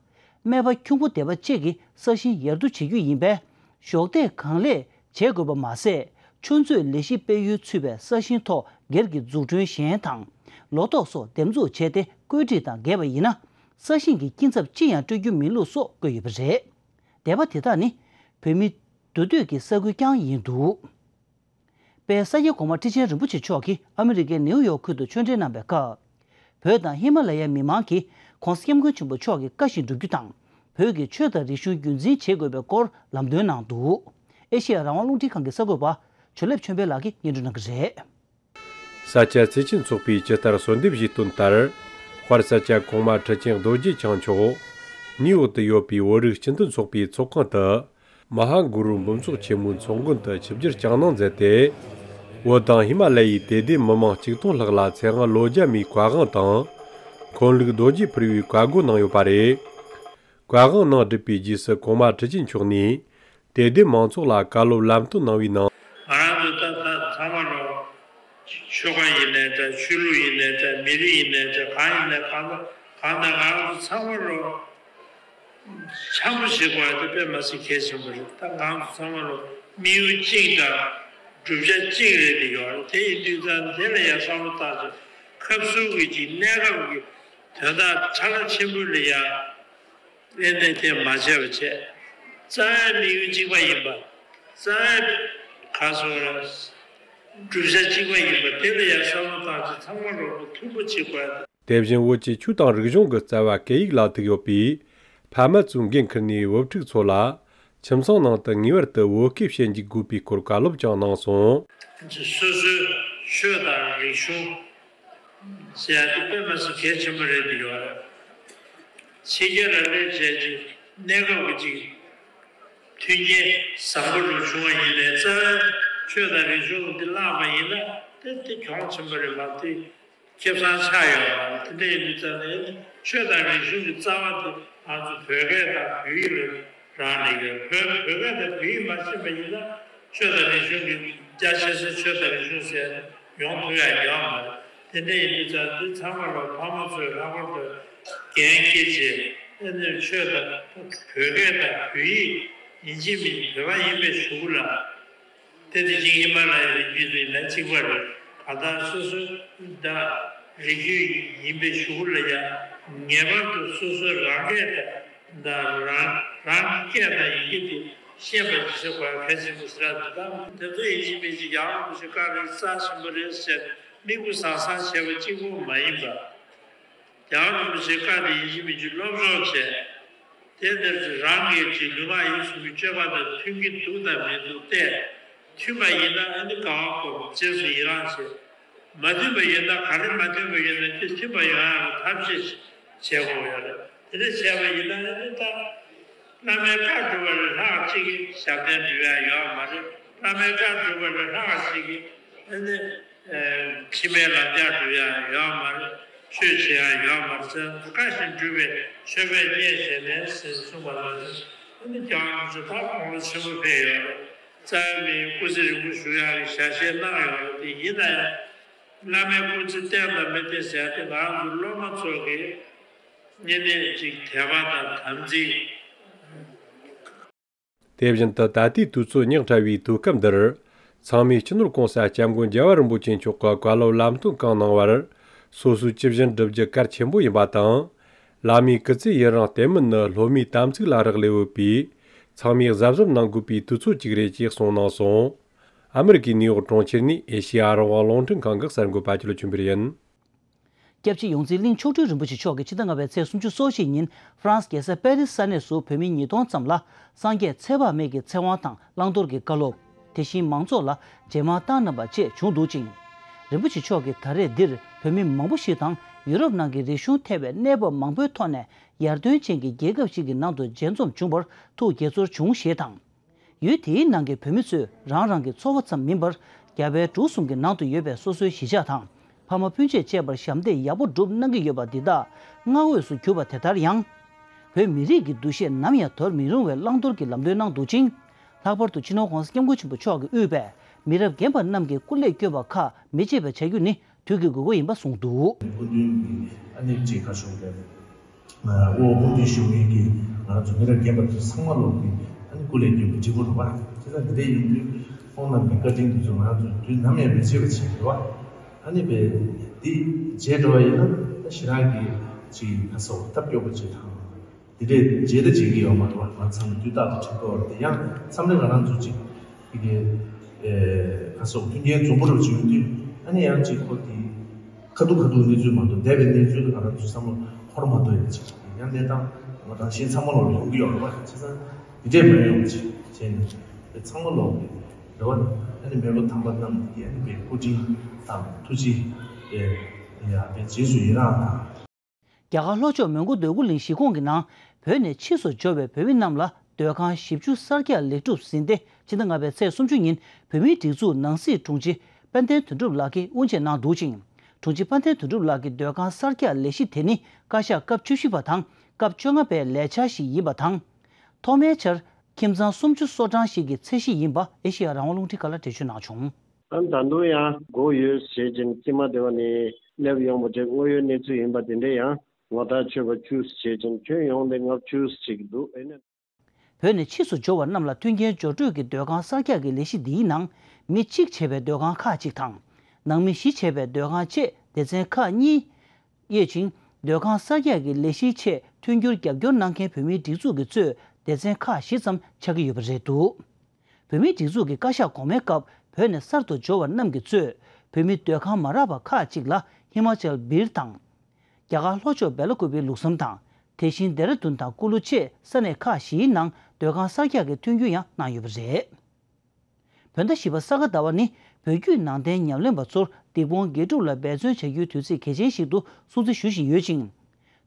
སྨད་པ་ཁྱུང་པོ་སྡེ་བ་བཅས་ཀྱི་ས་ཞིང་ཡར་བསྡུ་བྱེད་རྒྱུ་ཡིན་པས། གཞོགས་འདེགས་གང་ལེགས་བྱེད་དགོས་པ་མ་ཟད། ཆུ་མཛོད་ལས་གཞི་སྤེལ་ཡུལ་ཚུད་པའི་ས་ཞིང་ཐོག་སྒེར་གྱི་འཛུགས་སྐྲུན་གཞན་དང་། ལོ་ཏོག་སོགས་འདེབས་འཛུགས་བྱས་ཏེ་བཀོད་སྒྲིག་དང་འགལ་བ་ཡིན་ན། ས་ཞིང་གི་སྐྱིན་ཚབ་ཅི་ཡང་སྤྲོད་རྒྱུ་མིན་ལུགས་སོགས་བཀོད་ཡོད་པ་རེད། སྡེ་བ་དེ་དག་ནི་བོད་མི་འདུས་སྡོད་ཀྱི་ས་ཁུལ་རྐྱང་ཡིན་འདུག་དཔལ་ས་སྐྱའི་གོང་མ་ཁྲི་ཆེན་རིན་པོ་ཆེ་མཆོག་གིས་ཨ་མི་རི་ཀའི་ནེའུ་ཡོག་ཁུལ་དུ་ཆོས་འབྲེལ་གནང་བའི་སྐབས། བོད་དང་ཧི་མ་ལ་ཡའི་མི་མང་གིས་༧གོང་ས་༧སྐྱབས་མགོན་ཆེན་པོ་མཆོག་གི་བཀའ་བཞིན་བསྒྲུབ་རྒྱུ་དང་། བོད་ཀྱི་ཆོས་དང་རིག་གཞུང་རྒྱུན་འཛིན་བྱེད་དགོས་པའི་སྐོར་ལམ་སྟོན་གནང་འདུག་ཨེ་ཤེ་ཡ་རང་དབང་རླུང་འཕྲིན་ཁང་གི་གསར་འགོད་པ་ཇོ་ལེབ་ཆོས་འཕེལ་ལགས་ཀྱིས་སྙན་སྒྲོན་གནང་གི་རེད། ས་སྐྱ་བརྩེ་ཆེན་ཚོགས་པས་ཇི་ལྟར་གསོལ་འདེབས་ཞུས་དོན་ལྟར། དཔལ་ས་སྐྱ་གོང་མ་ཁྲི་ཆེན་རྡོ་རྗེ་འཆང་མཆོག་ནིའུ་ཡོག་ཏུ་ཡོད་པའི་བོད་རིགས་སྤྱི་མཐུན་ཚོགས་པའི་ཚོགས་ཁང་དུ། མ་ཧཱ་གུ་རུ་འབུམ་ཚོགས་ཆེན་མོའི་ཚོགས་མགོན་དུ་ཆིབས་བསྒྱུར་བསྐྱངས་གནང་མཛད་དེ། བོད་དང་ཧི་མ་ལ་ཡའི་དད་ལྡན་མི་མང་གཅིག་སྟོང་ལྷག་ལ་ཚེ་དབང་ལོ་བརྒྱ་མའི་བཀའ་དབང་དང་། འཁོན་ལུགས་རྡོ་རྗེ་ཕུར་བུའི་བཀའ་བསྒོ་གནང་ཡོད་པ་རེད། བཀའ་དབང་གནང་བསྒྲུབས་པའི་རྗེས་སུ་གོང་མ་ཁྲི་ཆེན་མཆོག་ནས་དད་ལྡན་མང་ཚོགས་ལ་བཀའ་སློབ་ལམ་སྟོན་གནང་བའི་ནང་། ང་རང་ཚོ་ད་ལྟ་ཚང་མ་ལོ། ཆོལ་ཁ་ཡིན་ནའི་འདྲ། ཆོས་ལུགས་ཡིན་ནའི་འདྲ། མི་རིགས་ཡིན་ནའི་འདྲ། གང་ཡིན་ནའི་གང་ལ་གང་ལྟར་ང་རང་ཚོ་ཚང་མ་ལོ། འཆམ་པོ་བྱེད་དགོས་པ་དེ་དཔེ་མ་སྲིད་གལ་ཆེན་པོ་རེད། ད་ང་ཚོ་ཚང་མ་ལོ་དམིགས་ཡུལ་གཅིག་དང་བསྒྲུབ་བྱ་གཅིག་རེད་དེ་ཡོད་རེད། དེ་ཡིན་དུས་ཙང་དེ་ལ་ཡང་བསམ་བློ་བཏང་ཚེ་ཁབ་སུ་གི་ཅིག་གནས་སྐབས་ཀྱི་དོན་དག་ཕྲ་ལ་ཆེན་པོ་ལ་ཡང་། ཨེ་ནས་དེ་མ་བྱས་པ་བྱས། རྩ་བའི་དམིགས་ཡུལ་གཅིག་པ་ཡིན་པ། རྩ་བའི་ག་སོ་ར། བསྒྲུབ་བྱ་གཅིག་པ་ཡིན་པ་དེ་ལ་ཡང་བསམ་བློ་བཏང་ཚེ་ཚང་མ་རོགས་པ་མཐུན་པོ་བྱེད་དགོས། དེ་བཞིན་བོད་ཀྱི་ཆོས་དང་རིག་གཞུང་གི་རྩ་བ་སྐད་ཡིག་ལ་ཐུག་ཡོད་པའི་ཕ་མ་ཚོས་འགན་འཁུར་ནས་བུ་ཕྲུག་ཚོ་ལ་ཁྱིམ་ཚང་ནང་དུ་ངེས་པར་དུ་བོད་སྐད་བཤད་འཇུག་དགོས་པའི་སྐོར་བཀའ་སློབ་ཀྱང་གནང་སོང་། སོ་སོའི་ཆོས་དང་རིག་གཞུང་། ཟེར་ཡ་དེ་དཔེ་མ་སྲིད་གལ་ཆེན་པོ་རེད་འདུག་ཡོད་རེད། ཕྱི་རྒྱལ་ལ་སླེབས་བྱས་ཀྱི་གནས་སྐབས་ཀྱི་ཅིག་མཐུན་རྐྱེན་བཟང་པོ་རུ་བྱུང་བ་ཡིན་ནའི་རྩ་བའི་ཆོས་དང་རིག་གཞུང་འདི་བརླག་པ་ཡིན་ན་དེ་དེ་གྱོང་ཆེན་པོ་རེད་མ་གཏོགས་ཁེ་བཟང་ཆགས་ཡོད་མ་རེད། དེ་འདྲ་ཡིན་དུས་ཙང་ནས་ཆོས་དང་རིག་གཞུང་གི་རྩ་བ་དེ་ང་ཚོ་བོད་སྐད་དང་བོད་ཡིག་ལ་རག་ལས་ཡོད། བོད་བོད་སྐད་དང་བོད་ཡིག་མ་ཤེས་པ་ཡིན་ན་ཆོས་དང་རིག་གཞུང་གི་རྒྱ་ཆེ་ས་ཆོས་དང་རིག་གཞུང་ཟེར་ཡོང་ཐུབ་ཡ་ཡོད་མ་རེད། དེ་འདྲ་ཡིན་དུས་ཙང་འདི་ཚང་མ་ལ་ཕ་མ་ཚོས་ལྷག་པར་དུ་འགན་འཁྱེར་བྱས་ཨ་ནི་ཆོས་དང་བོད་སྐད་དང་བོད་ཡིག་ཡིན་གཅིག་མིན་བོད་པ་ཡིན་པའི་གཞུག་གུ་ལ། དེ་དེ་བཞིན་ཧི་མ་ལ་ཡའི་རི་རྒྱུད་དེ་ལ་གཅིག་པ་རེད། གང་ལྟར་སོ་སོའི་ད་རི་རྒྱུད་ཡིན་པའི་གཞུག་གུ་ལ་ཡང་ངེས་པར་དུ་སོ་སོའི་རང་སྐད་དང་ད་རང་རང་གི་སྐད་དང་ཡི་གེ་དེ་ཤེས་པ་ཞིག་བྱེད་དགོས་གལ་ཆེན་པོ་ཟེར་ཡ་དེ་དང་དེ་ཚོ་ཡིན་གཅིག་མིན་གཅིག་ཡང་རིན་པོ་ཆེ་བཀའ་དྲིན་རྩ་ཆེན་པོ་རེད་ཟེར་དམིགས་པ་བཟང་བཟང་བྱས་པ་གཅིག་པུ་མ་ཡིན་པ། རྒྱལ་བ་རིན་པོ་ཆེའི་བཀའ་དེ་ཡིན་གཅིག་མིན་གཅིག་སློབ་སྦྱོང་བྱས། དེ་ལྟར་གྱི་རང་གི་གི་ལུས་ངག་ཡིད་གསུམ་གྱི་སྤྱོད་པ་དང་མཐུན་གྱི་འདུག་དང་མི་འདུག་བལྟས། མཐུན་པ་ཡིན་ན་ཨ་ནི་དགའ་བ་སྐོར་རྗེས་སུ་ཡི་རང་བྱེད། མ་མཐུན་པ་ཡིན་ན་ག་རེ་མ་མཐུན་པ་ཡིན་ན་དེ་མཐུན་པ་ཡོང་ཡག་ལ་ཐབས་ཤེས་བྱེད་དགོས་ཡོད་རེད། དེ་འདྲ་བྱས་པ་ཡིན་ན་ཨ་ནི་ད། བླ་མའི་བཀའ་སྒྲུབ་པ་ལས་ལྷག་ཅིག་གིས་ཞབས་བརྟན་སྒྲུབ་ཡག་ཡོད་མ་རེད། བླ་མའི་བཀའ་སྒྲུབ་པ་ལས་ལྷག་ཅིག་གིས་ཨ་ནི། ཕྱི་མའི་ལམ་རྒྱགས་སྒྲུབ་ཡག་ཡོད་མ་རེད། ཆོས་བྱེད་ཡག་ཡོད་མ་རེད་ཟེར། བཀའ་བཞིན་སྒྲུབ་པའི་མཆོད་པས་མཉེས་བྱས་ནས་ཟེར་གསུངས་པ་ལ། ཨ་ནི་རྒྱལ་བ་རིན་པོ་ཆེ་ད་དགུང་ལོ་ཆེན་པོ་ཕེབས་ཡོད་རེད། རྩ་བའི་མིའི་སྐུ་ཚེ་རིང་པོ་བཞུགས་ཡག་གི་ཞལ་བཞེས་གནང་ཡོད་རེད། དེ་ཡིན་ན་ཡང་། བླ་མའི་སྐུ་ཚེ་བརྟན་དང་མི་བརྟན་ཟེར་ཡག་དེ་ང་རང་ཚོ་སློབ་མ་ཚོ་གི་བསྙེན་གནས་ཅིག་དད་པ་དང་དམ་ཚིག་དེ་བཞིན་དུ་ད་ལྟའི་དུས་ཚོད་ཉག་ཕྲ་བའི་དུས་སྐབས་འདིར། ཚང་མས་སྤྱི་ནོར་༸གོང་ས་༸སྐྱབས་མགོན་རྒྱལ་བ་རིན་པོ་ཆེ་མཆོག་གི་བཀའ་སློབ་ལམ་སྟོན་གང་གནང་བར། སོ་སོའི་ཇི་བཞིན་བསྒྲུབ་རྒྱུ་གལ་ཆེན་པོ་ཡིན་པ་དང་། བླ་མའི་སྐུ་ཚེ་ཡུན་རིང་བརྟན་མིན་ནི་སློབ་མའི་དམ་ཚིག་ལ་རག་ལས་ཡོད་པས། ཚང་མས་གཟབ་གཟབ་གནང་དགོས་པའི་དུས་ཚོད་ཅིག་རེད་ཅེས་གསུངས་གནང་སོང་། ཨ་མི་རི་ཀའི་ནིའུ་ཡོག་གྲོང་ཁྱེར་ནས་ཨེ་ཤེ་ཡ་རང་དབང་རླུང་འཕྲིན་ཁང་གི་གསར་འགོད་པ་ཆོས་ལ་ཆོས་འཕེལ་ཡིན། སྐྱབས་རྗེ་ཡོངས་འཛིན་གླིང་མཆོག་སྤྲུལ་རིན་པོ་ཆེ་མཆོག་གིས་ཕྱི་ཟླ་ལྔ་པའི་ཚེས་སུམ་ཅུ་སོ་བཞི་ཉིན་ཧྥ་རན་སི་རྒྱལ་ས་པེ་རིས་ས་གནས་སུ་བོད་མི་ཉིས་སྟོང་ཙམ་ལ་སངས་རྒྱས་ཚེ་དཔག་མེད་ཀྱི་ཚེ་དབང་དང་བླང་དོར་གྱི་བཀའ་སློབ། དེ་བཞིན་མང་ཚོགས་ལ་རྗེས་མར་བཏང་གནང་བ་བཅས་བྱུང་འདུག་ཅིང་། རིན་པོ་ཆེ་མཆོག་གིས་ད་རེས་འདིར་བོད་མི་མང་པོ་ཞིག་དང་ཡུ་རོབ་ནང་གི་རིག་གཞུང་ཐེ་བའི་གནས་བབ་མང་པོའི་ཐོག་ནས་ཡར་ཐོན་ཅན་གྱི་རྒྱལ་ཁབ་ཞིག་གི་ནང་དུ་མཇལ་འཛོམས་བྱུང་བར་ཐུགས་དགྱེས་ཚོར་བྱུང་ཞེས་དང་། ཡུལ་དེའི་ནང་གི་བོད་མི་ཚོས་རང་རང་གི་ཚོ་བ་ཙམ་མིན་པར་རྒྱ་བལ་འབྲུག་གསུམ་གྱི་ནང་དུ་ཡོད་པའི་སོ་སོའི་གཞིས་ཆགས་དང་ཕ་མ་སྤུན་མཆེད་བཅས་པར་ཞབས་འདེགས་ཡག་པོ་བསྒྲུབས་གནང་གི་ཡོད་པ་འདི་དག་བསྔགས་འོས་སུ་གྱུར་པ་དེ་ལྟར་ཡང་། བོད་མི་རིགས་ཀྱི་འདུ་ཤེས་ནམ་ཡང་དོར་མི་རུང་བའི་བླང་དོར་གྱི་ལམ་སྟོན་གནང་འདུག་ཅིང་། ལྷག་པར་དུ་སྤྱི་ནོར་༸གོང་ས་༸སྐྱབས་མགོན་ཆེན་པོ་མཆོག་གིས་དབུས་པའི་མི་རབས་རྒན་པ་རྣམས་ཀྱི་སྐུ་ལས་བསྐྱོན་པ་ཁག་མི་བྱེད་པ་བྱ་རྒྱུ་ནི། དུས་ཀྱི་དགོས་མཁོ་ཡིན་པ་གསུངས་འདུག་སྐུ་མདུན་གྱི་ཨ་ནེ་གཅིག་ཁ་ཤོར་བས། དབུ་དབུ་མདུན་ཞུ་མཁན་གྱི་ང་ཚོ་མི་རབས་རྒན་པ་ཚོ་ཚང་མ་ལོག་གི་ཨ་ནེ་སྐུ་ལས་བསྐྱོན་པའི་གཅིག་པུ་རེད་བ། བྱས་ཙང་འདི་འདྲ་ཡིན་དུས་ཁོང་རྣམས་ཀྱི་བཀའ་དྲིན་འདི་ཚོ་ང་ཚོ་དུས་ནམ་ཡང་མི་ཚེ་བ་བྱེད་དགོས་བ། ཨ་ནེ་བས་འདི་བྱས་འགྲོ་བ་ཡིན་ན་ད་ཞེ་དྲག་གི་ཅིག་ཁ་སོགས་ཐབས་སྐྱོ་པོ་ཅིག་དང་། དེ་འདྲས་བརྗེད་ད་བརྗེད་ཀྱི་ཡོད་མ་རེད་བ། ང་ཚང་མ་དུས་རྟག་ཏུ་དྲན་དགོས་རེད་དེ། ཡང་མཚམས་རེ་ང་རང་ཚོ་ཅིག་དེ་གའི་ཁ་སོགས་མཐུན་རྐྱེན་འཛོམས་པོ་རུ་བྱུང་དུས་ཨ་ནི་ཡང་ཅིག་ཁོ་དེ་ཁ་ཐུག་ཁ་ཐུག་གནས་ཚུལ་མ་གཏོགས་འདས་པའི་གནས་ཚུལ་ལ་ང་རང་ཚོ་བསམ་བློ་འཁོར་མ་གཏོགས་ཡང་ཅིག་ཡང་གནས་སྟངས་ང་རང་གཞན་ཚང་མ་ལོག་ཡོང་གི་ཡོད་རེད་བ། བྱས་ཙང་དེ་འདྲས་མ་ཡོང་ཅིག་བྱས་ནས་ཚང་མ་ལོག་གི་རེད་བ། ཨ་ནི་མེས་པོ་དམ་པ་རྣམས་ཀྱི་ཨ་ནི་པའི་སྐུ་དྲིན་དང་ཐུགས་རྗེ་ཡ་པའི་རྗེས་སུ་ཡི་རང་དང་། རྒྱ་གར་ལྷོ་ཕྱོགས་མོན་གྷོ་འདོད་རྒུ་གླིང་གཞིས་ཁོངས་ཀྱི་ནང་བོད་ནས་ཕྱིས་སུ་འབྱོར་བའི་བོད་མི་རྣམས་ལ་སྡོད་ཁང་བཞི་བཅུ་གསར་རྒྱག་ལེགས་གྲུབ་ཟིན་ཏེ། ཕྱི་ཟླ་ལྔ་པའི་ཚེས་སུམ་ཅུ་ཉིན་བོད་མིའི་སྒྲིག་འཛུགས་ནང་སྲིད་དྲུང་ཆེ་དཔལ་ལྡན་དོན་གྲུབ་ལགས་ཀྱིས་དབུ་འབྱེད་གནང་འདུག་ཅིང་། དྲུང་ཆེ་དཔལ་ལྡན་དོན་གྲུབ་ལགས་ཀྱིས་སྡོད་ཁང་གསར་རྒྱག་ལས་གཞི་དེ་ནི་བཀའ་ཤག་སྐབས་བཅུ་བཞི་པ་དང་སྐབས་བཅོ་ལྔ་པའི་ལས་འཆར་ཞིག་ཡིན་པ་དང་། ཐོག་མའི་ཆར་ཁྱིམ་ཚང་སུམ་ཅུ་སོ་གྲངས་ཤིག་གི་ཚད་གཞི་ཡིན་པ་ཨེ་ཤེ་ཡ་རང་དབང་རླུང་འཕྲིན་ཁང་ལ་འགྲེལ་བརྗོད་གནང་བྱུང་། ཨ་ད་དུང་ཡང་སྒོ་ཡོད་ཟེར་བྱས་ནས་དཀྱིལ་མ་དེ་བ་ནས་སླེབས་ཡོང་བ་དེ་དངོས་ཡོད་གནས་ཚུལ་ཡིན་པ་དེ་འདྲ་ཡང་ངོ་ཐག་ཆོད་པ་བཅུ་ཟེར་བྱས་ནས་ཁྱོན་ཡོངས་ནས་ལྔ་བཅུ་ཟེར་གྱི་འདུག་ཨེ་ནས། བོད་ནས་ཕྱིས་སུ་འབྱོར་བ་རྣམས་ལ་མཐུན་རྐྱེན་སྦྱོར་སྤྲོད་ཀྱི་སྡོད་ཁང་གསར་རྒྱག་གི་ལས་གཞི་འདིའི་ནང་མི་གཅིག་བྱས་པའི་སྡོད་ཁང་ཁག་གཅིག་དང་། ནང་མི་བཞི་བྱས་པའི་སྡོད་ཁང་བཅས་སྡེ་ཚན་ཁག་གཉིས་ཡོད་ཅིང་། སྡོད་ཁང་གསར་རྒྱག་གི་ལས་གཞིའི་ཆེད་མཐུན་འགྱུར་རྒྱབ་སྐྱོར་གནང་མཁན་བོད་མིའི་སྒྲིག་འཛུགས་ཀྱིས་གཙོས་སྡེ་ཚན་ཁག་བཞི་ཙམ་ཆགས་ཀྱི་ཡོད་པ་རེད་འདུག་བོད་མིའི་སྒྲིག་འཛུགས་ཀྱི་བཀའ་ཤག་གོང་མའི་སྐབས་བོད་ནས་གསར་དུ་འབྱོར་བ་རྣམས་ཀྱིས་གཙོས་བོད་མི་སྡོད་ཁང་མ་རག་པ་ཁག་ཅིག་ལ་ཧི་མ་ཅལ་སྦིར་དང་། རྒྱ་གར་ལྷོ་ཕྱོགས་སྦེ་ལ་ཀུ་པེ་ལུགས་བསམ་དང་། དེ་བཞིན་ལྡེ་ར་ལྡུན་དང་ཀུ་ལུ་བཅས་ས་གནས་ཁག་བཞིའི་ནང་སྡོད་ཁང་གསར་རྒྱག་གི་མཐུན་འགྱུར་ཡང་གནང་ཡོད་པ་རེད། བོད་ཟླ་བཞི་པ་ས་ག་ཟླ་བ་ནི་བོད་བརྒྱུད་ནང་བསྟན་ཉམས་ལེན་པ་ཚོར་སྡིག་སྤོང་དགེ་སྒྲུབ་ལ་འབད་བརྩོན་བྱ་རྒྱུའི་དུས་ཚིགས་གལ་ཆེན་ཞིག་ཏུ་སྲུང་བརྩི་ཞུ་བཞིན་ཡོད་ཅིང་།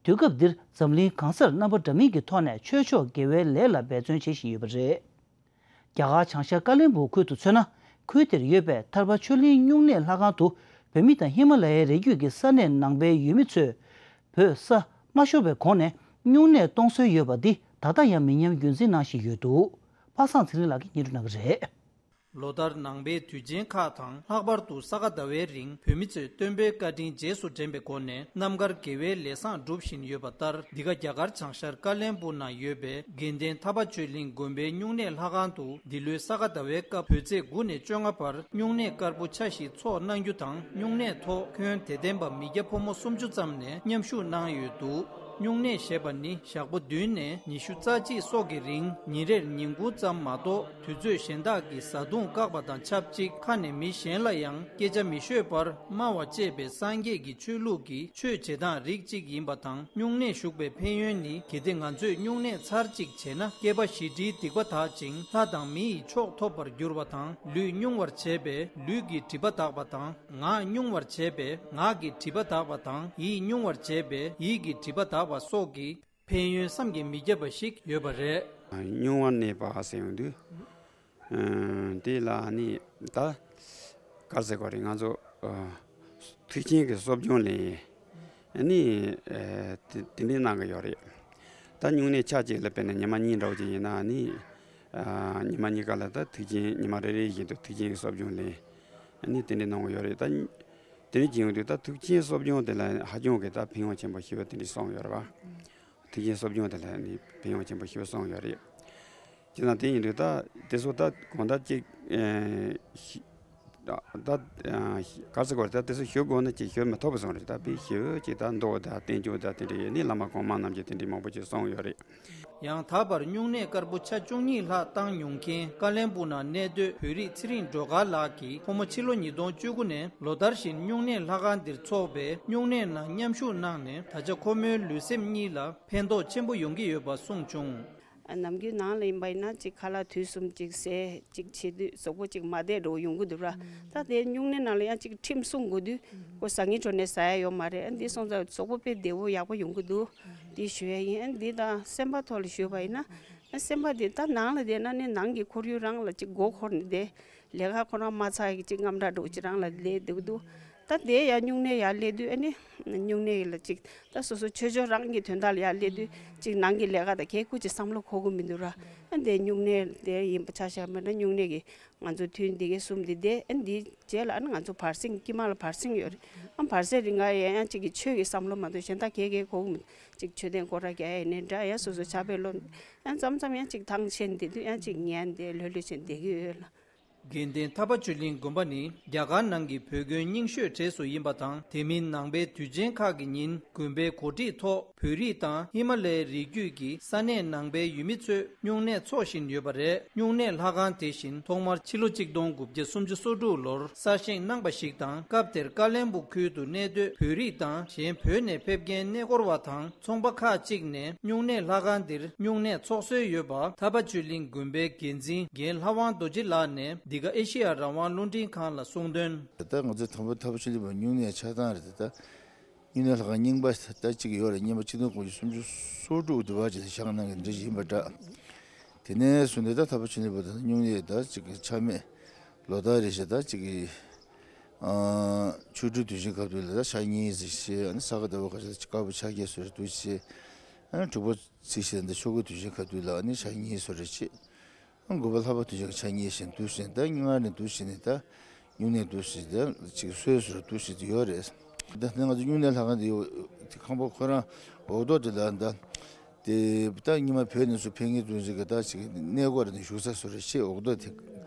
དུས་སྐབས་འདིར་འཛམ་གླིང་གང་སར་རྣམ་པ་འདྲ་མིན་གྱི་ཐོག་ནས་ཆོས་ཕྱོགས་དགེ་བའི་ལས་ལ་འབད་བརྩོན་བྱེད་བཞིན་ཡོད་པ་རེད། རྒྱ་གར་བྱང་ཤར་ཀ་ལོན་སྦུག་ཁུལ་དུ་མཚོན་ན། ཁུལ་དེར་ཡོད་པའི་ཐར་པ་ཆོས་གླིང་སྨྱུང་གནས་ལྷ་ཁང་དུ་བོད་མི་དང་ཧི་མ་ལ་ཡའི་རི་རྒྱུད་ཀྱི་ས་གནས་ནང་པའི་ཡུལ་མི་ཚོས་བོད་ས་མ་ཤོར་བའི་གོང་ནས་སྨྱུང་གནས་གཏོང་སྲོལ་ཡོད་པ་འདི་ད་ལྟ་ཡང་མི་ཉམས་རྒྱུན་འཛིན་གནང་བཞིན་ཡོད་འདུག་པ་སངས་ཚེ་རིང་ལགས་ཀྱིས་སྙན་སྒྲོན་གནང་གི་རེད། ལོ་ལྟར་ནང་པའི་དུས་ཆེན་ཁག་དང་། ལྷག་པར་དུ་ས་ག་ཟླ་བའི་རིང་བོད་མི་ཚོས་སྟོན་པའི་བཀའ་དྲིན་རྗེས་སུ་དྲན་པའི་སྒོ་ནས་རྣམ་དཀར་དགེ་བའི་ལས་བཟང་སྒྲུབ་བཞིན་ཡོད་པ་ལྟར། འདི་ག་རྒྱ་གར་བྱང་ཤར་ཀ་ལོན་སྦུག་ན་ཡོད་པའི་དགེ་ལྡན་ཐར་པ་ཆོས་གླིང་དགོན་པའི་སྨྱུང་གནས་ལྷ་ཁང་དུ་འདི་ལོའི་ས་ག་ཟླ་བའི་སྐབས་བོད་ཚེས་དགུ་ནས་བཅོ་ལྔ་བར་སྨྱུང་གནས་དཀར་པོ་ཆ་བཞི་ཚོགས་གནང་རྒྱུ་དང་། སྨྱུང་གནས་ཐོག་ཁྱོན་དད་ལྡན་པ་མི་སྐྱ་ཕོ་མོ་སུམ་ཅུ་ཙམ་ནས་མཉམ་ཞུགས་གནང་ཡོད་འདུག་སྨྱུང་གནས་ཞེས་པ་ནི་ཞག་པོ་བདུན་ནས་ཉི་ཤུ་རྩ་གཅིག་སོགས་ཀྱི་རིང་ཉིན་རེར་ཉིན་གུང་ཙམ་མ་གཏོགས། དུས་ཚོད་གཞན་དག་གི་བཟའ་བཏུང་བཀག་པ་དང་ཆབས་ཅིག་ཁ་ནས་མི་གཞན་ལ་ཡང་སྐད་ཆ་མི་ཤོད་པར་སྨྲ་བ་བཅས་པའི་སངས་རྒྱས་ཀྱི་ཆོས་ལུགས་ཀྱི་ཆོས་བྱེད་སྟངས་རིགས་གཅིག་ཡིན་པ་དང་། སྨྱུང་གནས་བཞུགས་པའི་ཕན་ཡོན་ནི། གལ་ཏེ་ང་ཚོས་སྨྱུང་གནས་ཚར་གཅིག་བྱས་ན། བསྐལ་པ་བཞི་འབྲིའི་སྡིག་པ་དག་ཅིང་། ལྷ་དང་མི་ཡི་མཆོག་ཐོབ་པར་འགྱུར་བ་དང་། ལུས་སྨྱུང་བར་བྱས་པས་ལུས་ཀྱི་སྒྲིབ་པ་དག་པ་དང་། ངག་སྨྱུང་བར་བྱས་པས་ངག་གི་སྒྲིབ་པ་དག་པ་དང་། ཡིད་སྨྱུང་བར་བྱས་པས་ཡིད་ཀྱི་སྒྲིབ་པ་དག་པ་སོགས་ཀྱི་ཕན་ཡོན་བསམ་གྱིས་མི་ཁྱབ་པ་ཞིག་ཡོད་པ་རེད། སྨྱུང་བར་གནས་པ་ཟེར་ཡོང་དུས། ཨ་དེ་ལ་ནི་ད་ག་རེ་ཟེར་དགོས་རེད། ང་ཚོ་ཨ་ཐེག་ཆེན་གྱི་གསོ་སྦྱོང་ལས་ནི་ཨ་དེ་དེ་འདྲའི་གནང་གི་ཡོད་རེད། ད་སྨྱུང་གནས་ཆ་གཅིག་ལ་དཔེར་ན་ཉི་མ་གཉིས་འདྲ་བོ་ཅིག་ཡིན་ན་ནི་ཨ་ཉི་མ་གཉིས་ཀ་ལ་ད་ཐེག་ཆེན། ཉི་མ་རེ་རེ་བཞིན་དུ་ཐེག་ཆེན་གྱི་གསོ་སྦྱོང་ལས་ནི་དེ་འདྲའི་གནང་གི་ཡོད་རེད། ད་དེ་འདྲ་ཅིག་ཡོང་དུས་ད་ཐེག་ཆེན་གསོ་སྦྱོང་དེ་ལ་ཧ་ཅང་གི་ད་ཕན་ཡོན་ཆེན་པོ་ཞེ་པོ་དེ་འདྲ་གསུངས་ཡོད་རེད་པ། ཐེག་ཆེན་གསོ་སྦྱོང་དེ་ལ་ནི་ཕན་ཡོན་ཆེན་པོ་ཞེ་པོ་གསུངས་ཡོད་རེད། ཅེས་དང་དེ་ཡིན་དུས་ད་དེ་ཚོ་ད་གང་ལྟར་ཅིག་ཨེ་ཤི་ད་ད་ཨ་ག་ཟེར་དགོས་རེད། ད་དེ་ཚོ་ཞུ་དགོས་ན་ཅིག་ཞུ་མི་ཐུབ་པ་བཟོ་རེད། ད་དཔེ་ཞུ་ཅིག་ད་མདོ་དང་བསྟན་བཅོས་དང་དེ་འདྲ་ཡོད་ནི་བླ་མ་གོང་མ་རྣམས་ཀྱིས་དེ་འདྲ་མང་པོ་ཅིག་གསུངས་ཡོད་རེད། ཡང་ད་བར་སྨྱུང་གནས་དཀར་པོ་ཆ་བཅུ་གཉིས་ལྷག་བཏང་མྱོང་མཁན་ཀ་ལོན་སྦུག་ན་གནས་སྡོད་བོད་རིགས་ཚེ་རིང་སྒྲོལ་དཀར་ལགས་ཀྱིས་ཁོ་མོ་ཕྱི་ལོ་ཉིས་སྟོང་བཅུ་དགུ་ནས་ལོ་ལྟར་བཞིན་སྨྱུང་གནས་ལྷ་ཁང་འདིར་འཚོགས་པའི་སྨྱུང་གནས་ནང་མཉམ་ཞུགས་གནང་ནས། ད་ཆ་ཁོ་མོའི་ལུས་སེམས་གཉིས་ལ་ཕན་ཐོགས་ཆེན་པོ་ཡོང་གི་ཡོད་པ་གསུངས་བྱུང་། ནམ་རྒྱུན་ནང་ལ་ཡིན་པ་ཡིན་ན་ཅིག་ཁ་ལག་དུས་གསུམ་ཅིག་ཟས་ཅིག་བྱེད་དུས་གཟུགས་པོ་ཅིག་མ་བདེ་འགྲོ་ཡོང་གི་འདུག་ར། ད་དེ་སྨྱུང་གནས་ནང་ལ་ཡང་ཅིག་ཁྲིམས་སྲུང་དགོས་དུས་ཁོ་ཟ་ངེས་འགྲོ་ནས་ཟ་ཡ་ཡོད་མ་རེད། ཨ་འདི་སོང་ཙང་གཟུགས་པོ་དཔེ་བདེ་བོ་ཡག་པོ་ཡོང་གི་འདུག་འདི་ཞུ་ཡ་ཡིན། ཨ་འདི་དང་སེམས་པ་ཐོག་ལ་ཞུས་པ་ཡིན་ན། ཨ་སེམས་པ་འདི་ད་ནང་ལ་བསྡད་ན་ནི་ནང་གི་ཁོར་ཡུག་རང་ལ་ཅིག་མགོ་འཁོར་ནས་བསྡད། ལས་ཀ་ཁོ་རང་མ་ཚར་གི་ཅིག་དངངས་སྐྲག་འདྲ་བོ་ཅིག་རང་ལ་སླེབས་འདུག་འདུག་ད་དེ་ཡང་སྨྱུང་གནས་ཡར་སླེབས་དུས་ཨ་ནི་སྨྱུང་གནས་ལ་ཅིག་ད་སོ་སོ་ཆོས་ཕྱོགས་རང་གི་དོན་དག་ལ་ཡར་སླེབས་དུས་ཅིག་ནང་གི་ལས་ཀ་དང་གལ་ཁུ་ཅིག་བསམ་བློ་འཁོར་གི་མི་འདུག་ར། ཨ་འདི་སྨྱུང་གནས་དེ་ཡིན་པ་ཆ་བཞག་པ་ན་སྨྱུང་གནས་ཀྱི་ང་ཚོ་ཐུན་འདི་གའི་གསུམ་འདི་བསྡད། ཨ་འདི་རྗེས་ལ་ཨ་ནི་ང་ཚོ་བར་གསེང་དཀྱིལ་མ་ལ་བར་གསེང་ཡོད་རེད། ཨ་བར་གསེང་རིང་ག་ཡང་ཡང་ཅིག་གི་ཆོས་ཀྱི་བསམ་བློ་མ་གཏོགས་གཞན་དག་གལ་གལ་འཁོར་གི་མི་འདུག་ཅིག་མཆོད་རྟེན་སྐོར་ར་རྒྱག་ཡ་ཡིན་ནའི་འདྲ། ཡང་སོ་སོ་ཕྱག་དཔེ་ཀློག་ཡང་མཚམས་མཚམས་ཡང་ཅིག་ཐང་ཆད་འདི་དུས་ཡང་ཅིག་ཉན་ཏེ་ལྷོད་ལྷོད་བྱས་བསྡད་ཀྱི་ཡོད་ལ། དགེ་ལྡན་ཐར་པ་ཆོས་གླིང་དགོན་པ་ནི་རྒྱ་གར་ནང་གི་བོད་དགོན་རྙིང་ཤོས་གྲས་སུ་ཡིན་པ་དང་། དེ་མིན་ནང་པའི་དུས་ཆེན་ཁག་གི་ཉིན་དགོན་པའི་གོ་སྒྲིག་ཐོག་བོད་རིགས་དང་ཧི་མ་ལའི་རི་རྒྱུད་ཀྱི་ས་གནས་ནང་པའི་ཡུལ་མི་ཚོས་སྨྱུང་གནས་འཚོགས་བཞིན་ཡོད་པ་རེད། སྨྱུང་གནས་ལྷ་ཁང་དེ་བཞིན་ཐོག་མར་ཕྱི་ལོ་གཅིག་སྟོང་དགུ་བརྒྱ་སུམ་ཅུ་སོ་དྲུག་ལོར་གསར་བཞེངས་གནང་པ་ཞིག་དང་། སྐབས་དེར་ཀ་ལོན་སྦུག་ཁུལ་དུ་གནས་སྡོད་བོད་རིགས་དང་གཞན་བོད་ནས་ཕེབས་མཁན་གནས་སྐོར་བ་དང་། ཚོང་པ་ཁག་ཅིག་ནས་སྨྱུང་གནས་ལྷ་ཁང་འདིར་སྨྱུང་གནས་འཚོགས་སྲོལ་ཡོད་པ་ཐར་པ་ཆོས་གླིང་དགོན་པའི་འགན་འཛིན་རྒན་ལྷ་དབང་རྡོ་རྗེ་ལགས་ནས་འདི་ག་ཨེ་ཤེ་ཡ་རང་དབང་རླུང་འཕྲིན་ཁང་ལ་གསུངས་དོན། ད་ལྟ་ང་ཚོ་དང་པོ་ཐར་པ་ཆོས་གླིང་པ་སྨྱུང་གནས་ཆགས་སྟངས་རེད། ད་ལྟ་ སྨྱུང་གནས་ལྷ་ཁང་རྙིང་པ་ད་གཅིག་ཡོད་རེད། རྙིང་པ་ཆིག་སྟོང་དགུ་བརྒྱ་སུམ་ཅུ་སོ་དྲུག་དུ་བ་ཅིག་བཞེངས་གནང་གི་འདྲ་ཡིན་པ་འདྲ། དེ་ནས་བཟུང་ནས་ད་ཐར་པ་ཆོས་གླིང་པ་དང་སྨྱུང་གནས་ད་གཅིག་གི་ཆག་མེད་ལོ་ཟླ་རེ་བཞིན་ད་གཅིག་གི་ཨ་ཆོ་འཕྲུལ་དུས་ཆེན་སྐབས་དུས་ལ་ད་ཕྱག་གཉིས་ཟེར་བྱས། ཨ་ནི་ས་ག་ཟླ་བ་ཁ་ཤས་དཀར་པོ་ཕྱག་རྒྱ་སོགས་དུས་བྱས། ཨ་ནི་དྲུག་པ་ཚེས་བཞི་ད་ཆོ་ག་དུས་ཆེན་སྐབས་དུས་ལ་ཨ་ནི་ཕྱག་གཉིས་སོགས་རེ་བྱས། དགོན་པ་ལྷག་པ་དུས་ཆེན་གྱི་ཕྱག་གཉིས་བཞིན་དུ་བཞིན་ད་སྔར་ནས་འདུག་བཞིན་ནས་ད་སྨྱུང་གནས་འདུག་བཞིན་ད་ཅིག་སྲོལ་སོར་འདུག་བཞིན་དུ་ཡོད་རེད། ད་ནི་ང་ཚོ་སྨྱུང་གནས་ལྷ་ཁང་དེ་ཡོད་དེ་ཁང་པ་ཁོ་རང་འོག་ཐོག་དེ་ལ་ད་དེ་ད་སྔོན་མ་བོད་ནས་ཚུར་ཕེབས་མཁན་ཚོ་ཅིག་གི་ད་ཅིག་གནས་སྐོར་ནས་བཞུགས་ས་སོ་རེ་ཆེ་འོག་ཐོག་དེ་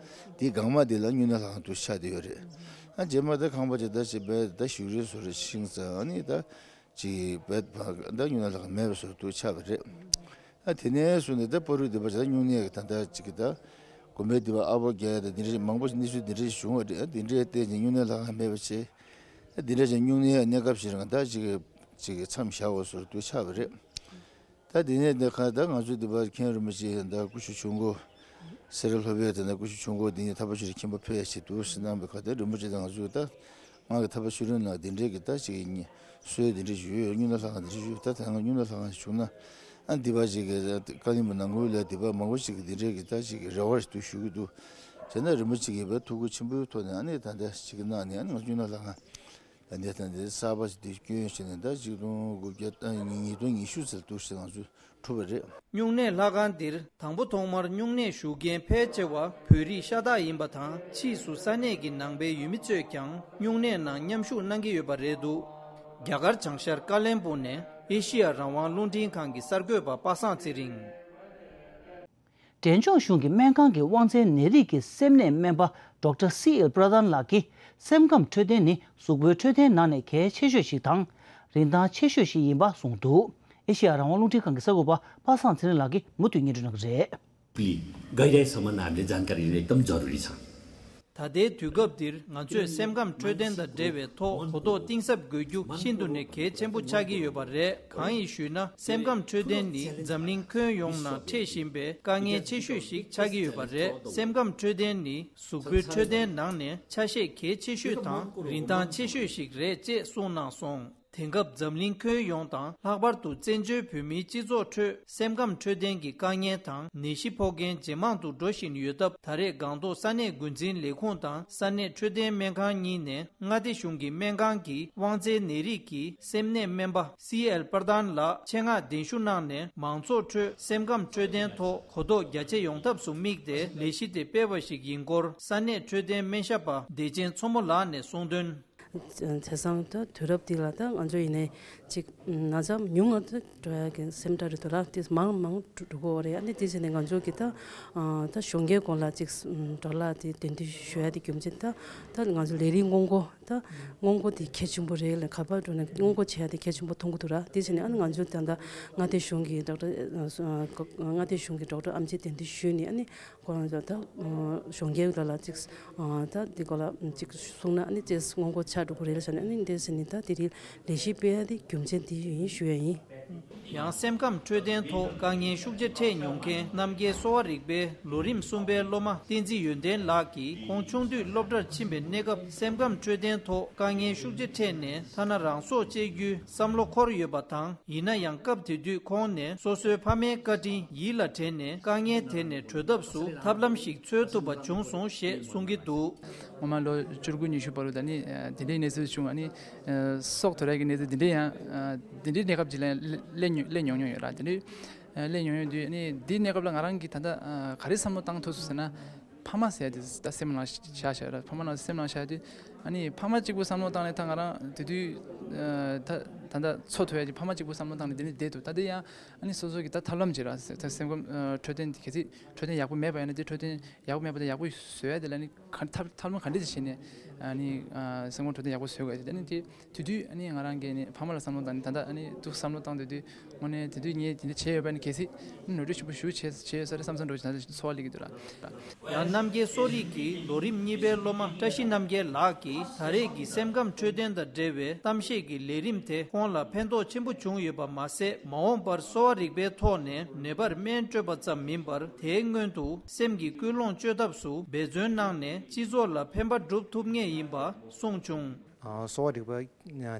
དེ་སྒང་མ་དེ་ལ་སྨྱུང་གནས་ལྷ་ཁང་དུ་ཆགས་བསྡད་ཡོད་རེད། ཨ་རྗེས་མ་ད་ཁང་པ་ཅིག་ད་ཅིག་བས་ད་བཞུགས་རིང་སོ་རེ་ཤིང་ས་ཨ་ནི་ད། ཅིག་བེད་ཕ་ད་སྨྱུང་གནས་ལྷ་ཁང་མེད་པའི་བཟོ་འདྲ་ཆགས་པ་རེད། ཨ་དེ་ནས་བཟུང་ནས་ད་བར་དུ་སྡེ་པ་ཆ་སྨྱུང་གནས་ཀྱི་ད་ལྟ་ཅིག་གི་ད་དགོན་པའི་སྡེ་པ་ཨ་ཕོ་རྒྱལ་དང་འདི་འདྲ་མང་པོ་ཞིག་གནས་ཚུལ་འདི་འདྲ་བྱུང་བ་རེད། ཨ་འདི་འདྲའི་སྟེང་ནས་སྨྱུང་གནས་ལྷ་ཁང་མེད་པ་བྱས། ཨ་འདི་འདྲ་ཅིག་སྨྱུང་གནས་གནས་སྐབས་ཤིག་རང་ད་ཅིག་གི་ཅིག་གི་མཚམས་བཞག་པའི་བཟོ་འདྲ་ཆགས་པ་རེད། ད་དེ་ནས་འདི་ཁ་ད་ང་ཚོའི་སྡེ་པ་མཁན་རིན་པོ་ཆེ་ད་སྐུ་ཞབས་ཆུང་སྐུ་སེ་ར་ལྷོ་པའི་དེ་ནས་སྐུ་ཞབས་ཆུང་སྐུ་འདི་ཉིད་ཐར་པ་ཆོས་གླིང་མཁན་པོ་ཕེབས་ཡ་ཞིག་འདུག་ཟེར་གནང་བའི་ཁ་ད་རིན་པོ་ཆེ་དང་ང་ཚོས་ད་ང་གི་ཐར་པ་ཆོས་གླིང་ནང་འདི་འདྲའི་གི་ད་ཅིག་སྲོལ་འདི་འདྲ་ཞིག་ཡོད། སྨྱུང་གནས་ལྷ་ཁང་འདི་འདྲ་ཞིག་ཡོད། ད་ད་ང་སྨྱུང་གནས་ལྷ་ཁང་ཞིག་བྱུང་ན་ཨ་འདི་པ་ཅིག་གི་བཀའ་བློན་པོ་ནང་ཁུལ་ལ་སྡེ་པ་མང་པོ་ཞིག་གི་འདི་འདྲའི་གི་ད་ཅིག་རེ་བ་ཞིག་འདུག་ཞུ་གི་འདུག་ཟེར་ན་རིན་པོ་ཆེ་གིས་བས་ཐུགས་ཁུར་ཆེན་པོའི་ཐོག་ནས་ཨ་ནི་ད་ལྟ་ཅིག་གནང་ནས་ཨ་ནི་ང་སྨྱུང་གནས་ལྷ་ཁང་ད་ལྟའི་ད་ལྟའི་གསར་པ་ཞིག་འདི་སྐྱོན་བྱས་ནས་ད་ཆིག་སྟོང་དགུ་བརྒྱ་ཉིས་སྟོང་ཉི་ཤུ་ཙམ་འདུག་ཟེར་ང་ཚོས་གྲུབ་པ་རེད། སྨྱུང་གནས་ལྷ་ཁང་འདིར་དང་པོ་ཐོག་མར་སྨྱུང་གནས་ཞུ་མཁན་ཕལ་ཆེ་བ་བོད་རིགས་ཤ་སྟག་ཡིན་པ་དང་། ཕྱིས་སུ་ས་གནས་ཀྱི་ནང་པའི་ཡུལ་མི་ཚོས་ཀྱང་སྨྱུང་གནས་ནང་མཉམ་ཞུགས་གནང་གི་ཡོད་པ་རེད་འདུག་རྒྱ་གར་བྱང་ཤར་ཀ་ལོན་སྦུག་ནས་ཨེ་ཤི་ཡ་རང་དབང་རླུང་འཕྲིན་ཁང་གི་གསར་འགོད་པ་པ་སངས་ཚེ་རིང་། འབྲས་ལྗོངས་གཞུང་གི་སྨན་ཁང་གི་དབང་རྩའི་ནད་རིགས་ཀྱི་སེམས་ནད་སྨན་པ་ཌོག་ཊར་སི་ཨེལ་པྲ་དྷན་ལགས་ཀྱིས་སེམས་ཁམས་འཕྲོད་བསྟེན་ནི་གཟུགས་པོའི་འཕྲོད་བསྟེན་ནང་ནས་གལ་ཆེ་ཤོས་ཤིག་དང་། རིན་ཐང་ཆེ་ཤོས་ཤིག་ཡིན་པ་གསུངས་འདུག་ཨེ་ཤེ་ཡ་རང་དབང་རླུང་འཕྲིན་ཁང་གི་གསར་འགོད་པ་པ་སངས་ཚེ་རིང་ལགས་ཀྱིས་མུ་མཐུད་སྙན་སྒྲོན་གནང་གི་རེད། लिए गहिराई सम्म नामले जानकारी एकदम जरुरी छ। ད་ལྟའི་དུས་སྐབས་འདིར་ང་ཚོས་སེམས་ཁམས་འཕྲོད་བསྟེན་དང་འབྲེལ་བའི་ཐོག་གོ་རྟོགས་གཏིང་ཟབ་དགོས་རྒྱུ་ཤིན་ཏུ་ནས་གལ་ཆེན་པོ་ཆགས་ཀྱི་ཡོད་པ་རེད། གང་ཡིན་ཞུས་ན། སེམས་ཁམས་འཕྲོད་བསྟེན་ནི་འཛམ་གླིང་ཁྱོན་ཡོངས་ནང་འཕྲད་བཞིན་པའི་དཀའ་ངལ་ཆེ་ཤོས་ཤིག་ཆགས་ཀྱི་ཡོད་པ་རེད། སེམས་ཁམས་འཕྲོད་བསྟེན་ནི་གཟུགས་པོའི་འཕྲོད་བསྟེན་ནང་ནས་ཆ་ཤས་གལ་ཆེ་ཤོས་དང་རིན་ཐང་ཆེ་ཤོས་ཤིག་རེད་ཅེས་གསུངས་གནང་སོང་། དེང་སྐབས་འཛམ་གླིང་ཁྱོན་ཡོངས་དང་ལྷག་པར་དུ་བཙན་བྱོལ་བོད་མིའི་སྤྱི་ཚོགས་ཁྲོད་སེམས་ཁམས་འཕྲོད་བསྟེན་གྱི་དཀའ་ངལ་དང་ནད་གཞི་ཕོག་མཁན་ཇེ་མང་དུ་འགྲོ་བཞིན་ཡོད་སྟབས། ད་རེས་སྒང་ཏོག་ས་གནས་འགོ་འཛིན་ལས་ཁུངས་དང་ས་གནས་འཕྲོད་བསྟེན་སྨན་ཁང་གཉིས་ནས་མངའ་སྡེ་གཞུང་གི་སྨན་ཁང་གི་དབང་རྩའི་ནད་རིགས་ཀྱི་སེམས་ནད་སྨན་པ་སི་ཨེལ་པར་དཱན་ལགས་ཆེད་མངགས་གདན་ཞུ་གནང་ནས། མང་ཚོགས་ཁྲོད་སེམས་ཁམས་འཕྲོད་བསྟེན་ཐོག་གོ་རྟོགས་རྒྱ་ཆེ་ཡོང་ཐབས་སུ་དམིགས་ཏེ་ལས་གཞི་དེ་སྤེལ་བ་ཞིག་ཡིན་སྐོར་ས་གནས་འཕྲོད་བསྟེན་སྨན་ཞབས་པ་བདེ་ཆེན་མཚོ་མོ་ལགས་ནས་གསུངས་དོན། བྱས་ཙང་ད་དུས་རབས་འདི་ལ་ད་ང་ཚོ་ཡིན་ནའི་ཅིག་ན་ཚ་ཉུང་ང་ད་འགྲོ་ཡ་གི་སེམས་ཁྲལ་རེད་འདུག་ལ། དེ་མང་མང་འགྲོ་གི་ཡོད་རེད། ཨ་ནི་དེ་བྱས་ནས་ང་ཚོ་གི་ད་ད་གཞོན་སྐྱེས་སྐོར་ལ་ཅིག་འགྲོ་ལ་དེ་གདན་འདྲེན་ཞུ་ཡ་དེ་རྒྱུ་མཚན་ད་ད་ང་ཚོ་ལས་རིགས་སྔོན་འགོག་ད་སྔོན་འགོག་དེ་གལ་ཆེན་པོ་རེད་ལ། ག་པར་འགྲོ་ནས་སྔོན་འགོག་བྱེད་ཡ་དེ་གལ་ཆེན་པོ་མཐོང་གི་འདུག་ར། དེ་བྱས་ནས་ཨ་ནི་ང་ཚོ་ད་ད་མངའ་སྡེ་གཞུང་གི་ཌོག་ཊར་མངའ་སྡེ་གཞུང་གི་ཌོག་ཊར་ཨེམ་ཆི་གདན་འདྲེན་ཞུས་ནས་ཨ་ནི། ཁོ་རང་ཚོ་ད་གཞོན་སྐྱེས་ལ་ལ་ཅིག་ད་འདི་སྐོར་ལ་ཅིག་གསུངས་ན་ཨ་ནི་ཅེས་སྔོན་འགོག་ཆགས་འགྲོ་གི་རེད་ལ་བྱས་ནས། ཨ་ནི་འདི་ཟེར་ནས་ད་དེ་རིང་ལས་གཞི་སྤེལ་ཡ་དེ་རྒྱུ་མཚན་དེ་ཡིན་ཞུ་ཡ་ཡིན། ཡང་སེམས་ཁམས་འཕྲོད་བསྟེན་ཐོག་དཀའ་ངལ་ཤུགས་ཆེ་འཕྲད་མྱོང་མཁན་རྣམ་རྒྱལ་གསོ་བ་རིག་པའི་ལོ་རིམ་གསུམ་པའི་སློབ་མ་བསྟན་འཛིན་ཡོན་ཏན་ལགས་ཀྱིས། ཁོང་ཆུང་དུས་སློབ་གྲྭར་ཕྱིན་པའི་གནས་སྐབས་སེམས་ཁམས་འཕྲོད་བསྟེན་ཐོག་དཀའ་ངལ་ཤུགས་ཆེ་འཕྲད་ནས་ཐ་ན་རང་སྲོག་བཅད་རྒྱུའི་བསམ་བློ་འཁོར་ཡོད་པ་དང་། ཡིན་ན་ཡང་སྐབས་དེ་དུས་ཁོང་ནས་སོ་སོའི་ཕ་མའི་བཀའ་དྲིན་ཡིད་ལ་དྲན་ནས་དཀའ་ངལ་དེ་ནས་གྲོལ་ཐབས་སུ་ཐབས་ལམ་ཞིག་འཚོལ་ཐུབ་པ་བྱུང་སོང་ཞེས་གསུང་གི་འདུག། སྔོན་མ་ལོ་བཅུ་དགུ་ཉི་ཤུ་བར་དུ་ད་ནི་དེ་འདྲའི་གནས་ཚུལ་བྱུང་། ཨ་ནི་སྲོག་དོར་ཡག་གི་གནས་ཚུལ་དེ་འདྲའི་ཡང་དེ་འདྲའི་གནས་སྐབས་ཅིག་ལ་སླེབས་མྱོང་ཡོད་ར། དེ་འདྲའི་སླེབས་མྱོང་ཡོད་དུས། ཨ་ནི་དེའི་གནས་སྐབས་ལ་ང་རང་གིས་ད་ལྟ་ག་རེ་བསམ་བློ་བཏང་ཐུབ་སོང་ཟེར་ན། ཕ་མ་ཟེར་ཡ་དེ་ད་སེམས་ནང་བཞག་བཞག་ར། ཕ་མ་ནང་སེམས་ནང་བཞག་དུས། ཨ་ནི་ཕ་མ་གཅིག་པུ་བསམ་བློ་བཏང་ནས་ད་ང་རང་དེ་དུས་ད་ད་ལྟ་འཚོ་ཐུབ་ཡ་གི་ཕ་མ་གཅིག་པུ་བསམ་བློ་བཏང་ནས་དེ་ནས་བསྡད་འདུག། ད་དེ་ཡང་ཨ་ནི་སོ་སོ་གི་ད་ཐབས་ལམ་ཅིག་ར། ད་སེམས་ཁམས་འཕྲོད་བསྟེན་དེ་གལ་སྲིད་འཕྲོད་བསྟེན་ཡག་པོ་མེད་པ་ཡིན་ན། དེ་འཕྲོད་བསྟེན་ཡག་པོ་མེད་པ་དང་ཡག་པོ་བཟོ་ཡ་དེ་ལ་ནི་ག་ཐབས་ཐབས་ལམ་ག་འདྲ་ཅིག་བྱས་ནས་ཨ་ནི་སེམས་ཁམས་འཕྲོད་བསྟེན་ཡག་པོ་བཟོ་དགོས་ཡ་དེ། ཨ་ནི་དེ་དུས་དུས་ཨ་ནི་ང་རང་གིས་ནི་ཕ་མ་ལ་བསམ་བློ་བཏང་ནས། ད་ལྟ་ཨ་ནི་འདུག་བསམ་བློ་བཏང་དུས་དུས་དངོས་གནས་དེ་དུས་ངས་དེ་འདྲ་བྱས་ཡོད་པ་ནི་གལ་སྲིད་ནོར་འཁྲུལ་ཆེན་པོ་ཞེ་པོ་བྱས་བྱས་ཡོད་ས་རེད་བསམ་བསམ་འདྲ་བོ་ཞིག་ད་ལྟ་ཚོར་བ་སླེབས་ཀྱི་འདུག་ར། ཡང་རྣམ་རྒྱལ་གསོ་རིག་གི་ལོ་རིམ་གཉིས་པའི་སློབ་མ་བཀྲ་ཤིས་རྣམ་རྒྱལ་ལགས་ཀྱིས་ད་རེས་ཀྱི་སེམས་ཁམས་འཕྲོད་བསྟེན་དང་འབྲེལ་བའི་གཏམ་བཤད་ཀྱི་ལས་རིམ་དེ་ཁོང་ལ་ཕན་ཐོགས་ཆེན་པོ་བྱུང་ཡོད་པ་མ་ཟད། མ་འོངས་པར་གསོ་བ་རིག་པའི་ཐོག་ནས་ནད་པར་སྨན་སྤྲོད་པ་ཙམ་མིན་པར། དེའི་སྔོན་དུ་སེམས་ཀྱི་ཀུན་སློང་བཅོས་ཐབས་སུ་འབད་བརྩོན་གནང་ནས་སྤྱི་ཚོགས་ལ་ཕན་པ་སྒྲུབ་ཐུབ་ངེས་ཡིན་པ་གསུངས་བྱུང་། གསོ་བ་རིག་པ་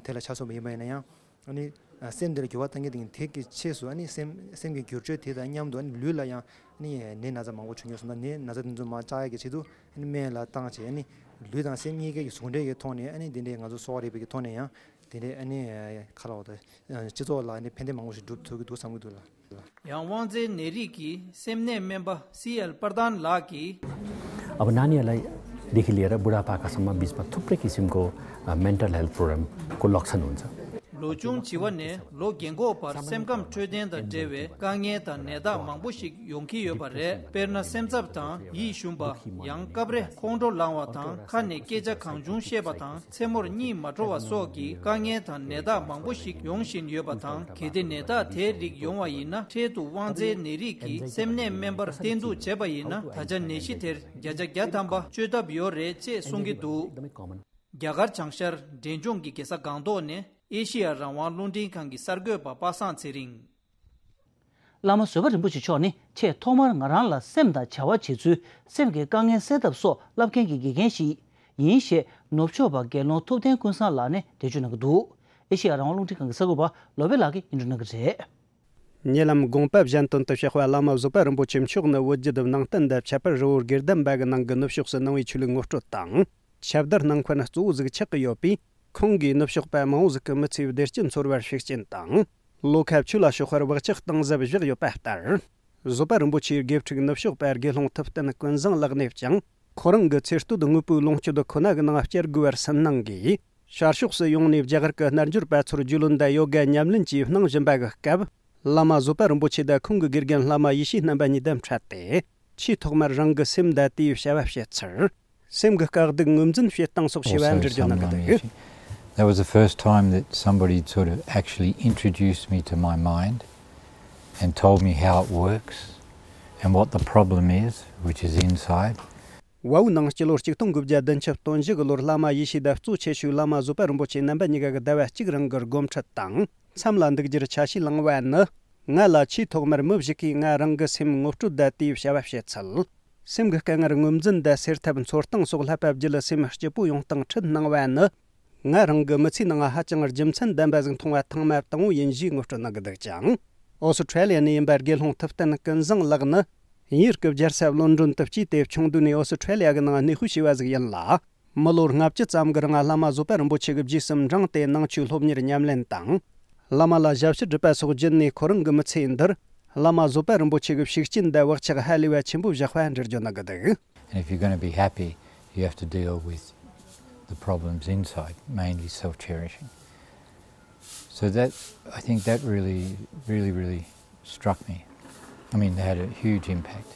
དེ་ལ་ཆ་མཚོན་པ་ཡིན་པ་ཡིན་ན་ཡང་། ཨ་ནི་སེམས་དེ་ལ་འགྱུར་བ་གཏང་མཁན་དེ་ཡིན། དེ་གི་ཆེད་དུ་ཨ་ནི་སེམས་སེམས་ཀྱི་འགྱུར་བཅོས་དེ་དང་མཉམ་དུ་ཨ་ནི་ལུས་ལ་ཡང་ཨ་ནི་ནད་ན་ཚ་མང་པོ་བྱུང་ཡོད་སོང་ན། ནད་ན་ཚ་དེ་ཚོ་མར་བཅག་ཡག་གི་ཆེད་དུ་ཨ་ནི་སྨན་ལ་བཏང་བྱས། ཨ་ནི་ལུས་དང་སེམས་གཉིས་ཀའི་ཟུང་འབྲེལ་གྱི་ཐོག་ནས་ཨ་ནི་དེ་འདྲའི་ང་ཚོ་གསོ་བ་རིག་པའི་གི་ཐོག་ནས་ཡང་དེ་འདྲའི་ཨ་ནི་ཁ་ལོ་དང་སྤྱི་ཚོགས་ལ་ཨ་ནི་ཕན་བདེ་མང་པོ་ཞིག་སྒྲུབ་ཐུབ་ཀྱི་འདུག་བསམ་གྱི་འདུག་ལགས། ཡང་དབང་རྩའི་ནད་རིགས་ཀྱི་སེམས་ནད་སྨན་པ་སི་ཨེལ་པར་དཱན་ལགས་ཀྱིས། अब नानीहरूलाई देखि लिएर बुढापाकासम्म बिचमा थुप्रै किसिमको मेन्टल हेल्थ प्रब्लमको लक्षण हुन्छ। ལོ་ཆུང་བྱིས་པ་ནས་ལོ་རྒན་འཁོགས་བར་སེམས་ཁམས་འཕྲོད་བསྟེན་དང་འབྲེལ་བའི་དཀའ་ངལ་དང་ནད་རྟགས་མང་པོ་ཞིག་ཡོང་གི་ཡོད་པ་རེད། དཔེར་ན། སེམས་འཚབ་དང་ཡིད་ཞུམ་པ། ཡང་སྐབས་རེ་ཁོང་ཁྲོ་ལངས་པ་དང་། ཁ་ནས་སྐད་ཆ་གང་བྱུང་བཤད་པ་དང་། མཚན་མོར་གཉིད་མ་འགྲོ་བ་སོགས་ཀྱི་དཀའ་ངལ་དང་ནད་རྟགས་མང་པོ་ཞིག་ཡོང་བཞིན་ཡོད་པ་དང་། གལ་ཏེ་ནད་རྟགས་དེའི་རིགས་ཡོང་བ་ཡིན་ན། འཕྲལ་དུ་དབང་རྩའི་ནད་རིགས་ཀྱི་སེམས་ནད་སྨན་པར་བསྟེན་གཏུག་བྱས་པ་ཡིན་ན། ད་ཆ་ནད་གཞི་དེར་བརྒྱ་ཆ་བརྒྱ་ཐམ་པ་བཅོས་ཐབས་ཡོད་རེད་ཅེས་གསུང་གི་འདུག། རྒྱ་གར་བྱང་ཤར་འབྲས་ལྗོངས་ཀྱི་རྒྱལ་ས་སྒང་ཏོག་ནས་ཨེ་ཤེ་ཡ་རང་དབང་རླུང་འཕྲིན་ཁང་གི་གསར་འགོད་པ་པ་སངས་ཚེ་རིང་། བླ་མ་བཟོད་པ་རིན་པོ་ཆེ་མཆོག་ནི་ཆེས་ཐོག་མར་ང་རང་ལ་སེམས་དང་བྱ་བ་བྱེད་ཚུལ། སེམས་ཀྱི་དཀའ་ངལ་སེལ་ཐབས་སོགས་བསླབ་མཁན་གྱི་དགེ་རྒན་ཞིག་ཡིན་ཞེས་ནུབ་ཕྱོགས་པ་དགེ་སློང་ཐུབ་བསྟན་ཀུན་བཟང་ལགས་ནས་འགྲེལ་བརྗོད་གནང་གི་འདུག། ཨེ་ཤེ་ཡ་རང་དབང་རླུང་འཕྲིན་ཁང་གི་གསར་འགོད་པ་བློ་བྷེ་ལགས་ཀྱིས་སྙན་སྒྲོན་གནང་གི་རེད། ཉེ་ལམ་དགོངས་པ་གཞན་དོན་དུ་གཤེགས་པ་བླ་མ་བཟོད་པ་རིན་པོ་ཆེ་མཆོག་ནི་བོད་བརྒྱུད་ནང་བསྟན་དང་ཁྱད་པར་རི་བོ་དགེ་ལྡན་པ་གི་ནང་གི་ནུབ་ཕྱོགས་སུ་ནང་པའི་ཆོས་ལུགས་ངོ་སྤྲོད་དང་། ཁྱབ་བརྡལ་གནང་མཁན་གཙོ་བོ་ཟིག་ཆགས་ཀྱི་ཡོད་པས། ཁོང་གིས་ནུབ་ཕྱོགས་པ་མང་བོ་ཟིག་གི་མི་ཚེའི་བདེ་སྐྱིད་འཚོལ་བར་ཤུགས་རྐྱེན་དང་། བློ་ཁ་ཆོས་ལ་ཕྱོགས་པར་བག་ཆགས་གཏིང་ཟབ་བཞག་ཡོད་པ་ལྟར། བཟོད་པ་རིན་པོ་ཆེའི་དགེ་ཕྲུག་ནུབ་ཕྱོགས་པ་དགེ་སློང་ཐུབ་བསྟན་ཀུན་བཟང་ལགས་ནས་ཀྱང་། ཁོ་རང་གི་ཚེ་སྟོད་དངོས་པོའི་ལོངས་སྤྱོད་ཁོ་ན་གི་ནང་བསྐྱལ་དགོས་པར་སུན་སྣང་གིས། ཤར་ཕྱོགས་སུ་ཡོང་ནས་རྒྱ་གར་གྱི་རྣལ་འབྱོར་པ་ཚོར་རྒྱུས་ལོན་དང་ཡོ་ག་ཉམས་ལེན་གྱིས་སྣང་བཞིན་པ་གི་སྐབས། བླ་མ་བཟོད་པ་རིན་པོ་ཆེ་དང་ཁོང་གི་དགེ་རྒན་བླ་མ་ཡེ་ཤེས་རྣམ་པ་གཉིས་དང་འཕྲད་དེ། ཆེས་ཐོག་མར་རང་གི་སེམས་དང་དེའི་བྱ་བ་བྱེད་ཚུལ། སེམས་ཀྱི་དཀའ་སྡུག་ངོས་འཛིན་བྱེད་སྟངས་སོགས་ཞེས་པ་འགྲེལ་བརྗོད་གནང་གི་འདུག། That was the first time that somebody sort of actually introduced me to my mind and told me how it works and what the problem is, which is inside. བལ་པོའི་ནང་སྤྱི་ལོ་ཆིག་སྟོང་དགུ་བརྒྱ་བདུན་ཅུ་དོན་བཞི་གི་ལོར་བླ་མ་ཡེ་ཤེས་དང་གཙོ་ཆེ་ཤོས་བླ་མ་བཟོད་པ་རིན་པོ་ཆེ་རྣམ་པ་གཉིས་ཀ་གི་ཟླ་བ་གཅིག་རིང་གི་སྒོམ་ཁྲིད་དང་མཚམས་ལ་འདུག་རྒྱུར་ཆ་ཤས་བླངས་པ་ནི། ང་ལ་ཆེས་ཐོག་མར་མི་ཞིག་གིས་ང་རང་གི་སེམས་ངོ་སྤྲོད་དང་དེའི་བྱ་བ་བྱེད་ཚུལ། སེམས་ཀྱི་དཀའ་ངལ་ངོས་འཛིན་དང་སེལ་ཐབས་འཚོལ་སྟངས་སོགས་བསླབ་པ་བརྒྱུད་སེམས་སྐྱིད་པོ་ཡོང་སྟངས་ཁྲིད་གནང་བ་ནི། ང་རང་གི་མི་ཚེའི་ནང་ཧ་ཅང་རྒྱུ་མཚན་ལྡན་པ་ཟིག་མཐོང་བ་ཐེངས་མ་དང་པོ་ཡིན་ཞེས་ངོ་སྤྲོད་གནང་གི་འདུག་ཅིང་། ཨོ་སི་ཁྲེ་ལི་ཡ་ནས་ཡིན་པ་དགེ་སློང་ཐུབ་བསྟན་ཀུན་བཟང་ལགས་ནི། དབྱིན་ཡུལ་གྱི་རྒྱལ་ས་ལོན་ཌོན་དུ་སྐྱེས་ཏེ་ཆུང་དུས་ནས་ཨོ་སི་ཁྲེ་ལི་ཡ་གི་ནང་གནས་སྤོས་བྱས་པ་ཟིག་ཡིན་ལ། མི་ལོ་ལྔ་བཅུ་ཙམ་གྱི་རིང་བླ་མ་བཟོད་པ་རིན་པོ་ཆེ་གི་རྗེས་སུ་འབྲངས་ཏེ་ནང་ཆོས་སློབ་གཉེར་ཉམས་ལེན་དང་། བླ་མ་ལ་ཞབས་ཕྱི་སྒྲུབ་པ་སོགས་བརྒྱུད་ནས་ཁོ་རང་གི་མི་ཚེ་འདིར། བླ་མ་བཟོད་པ་རིན་པོ་ཆེ་གི་ཤུགས་རྐྱེན་དང་བག་ཆགས་ཧ་ལས་པ་ཆེན་པོ་བཞག་པ་འགྲེལ་བརྗོད་གནང་གི་འདུག། And if you're going to be happy, you have to deal with the problems inside, mainly self-cherishing. So that, I think that really, really, really struck me. I mean, they had a huge impact.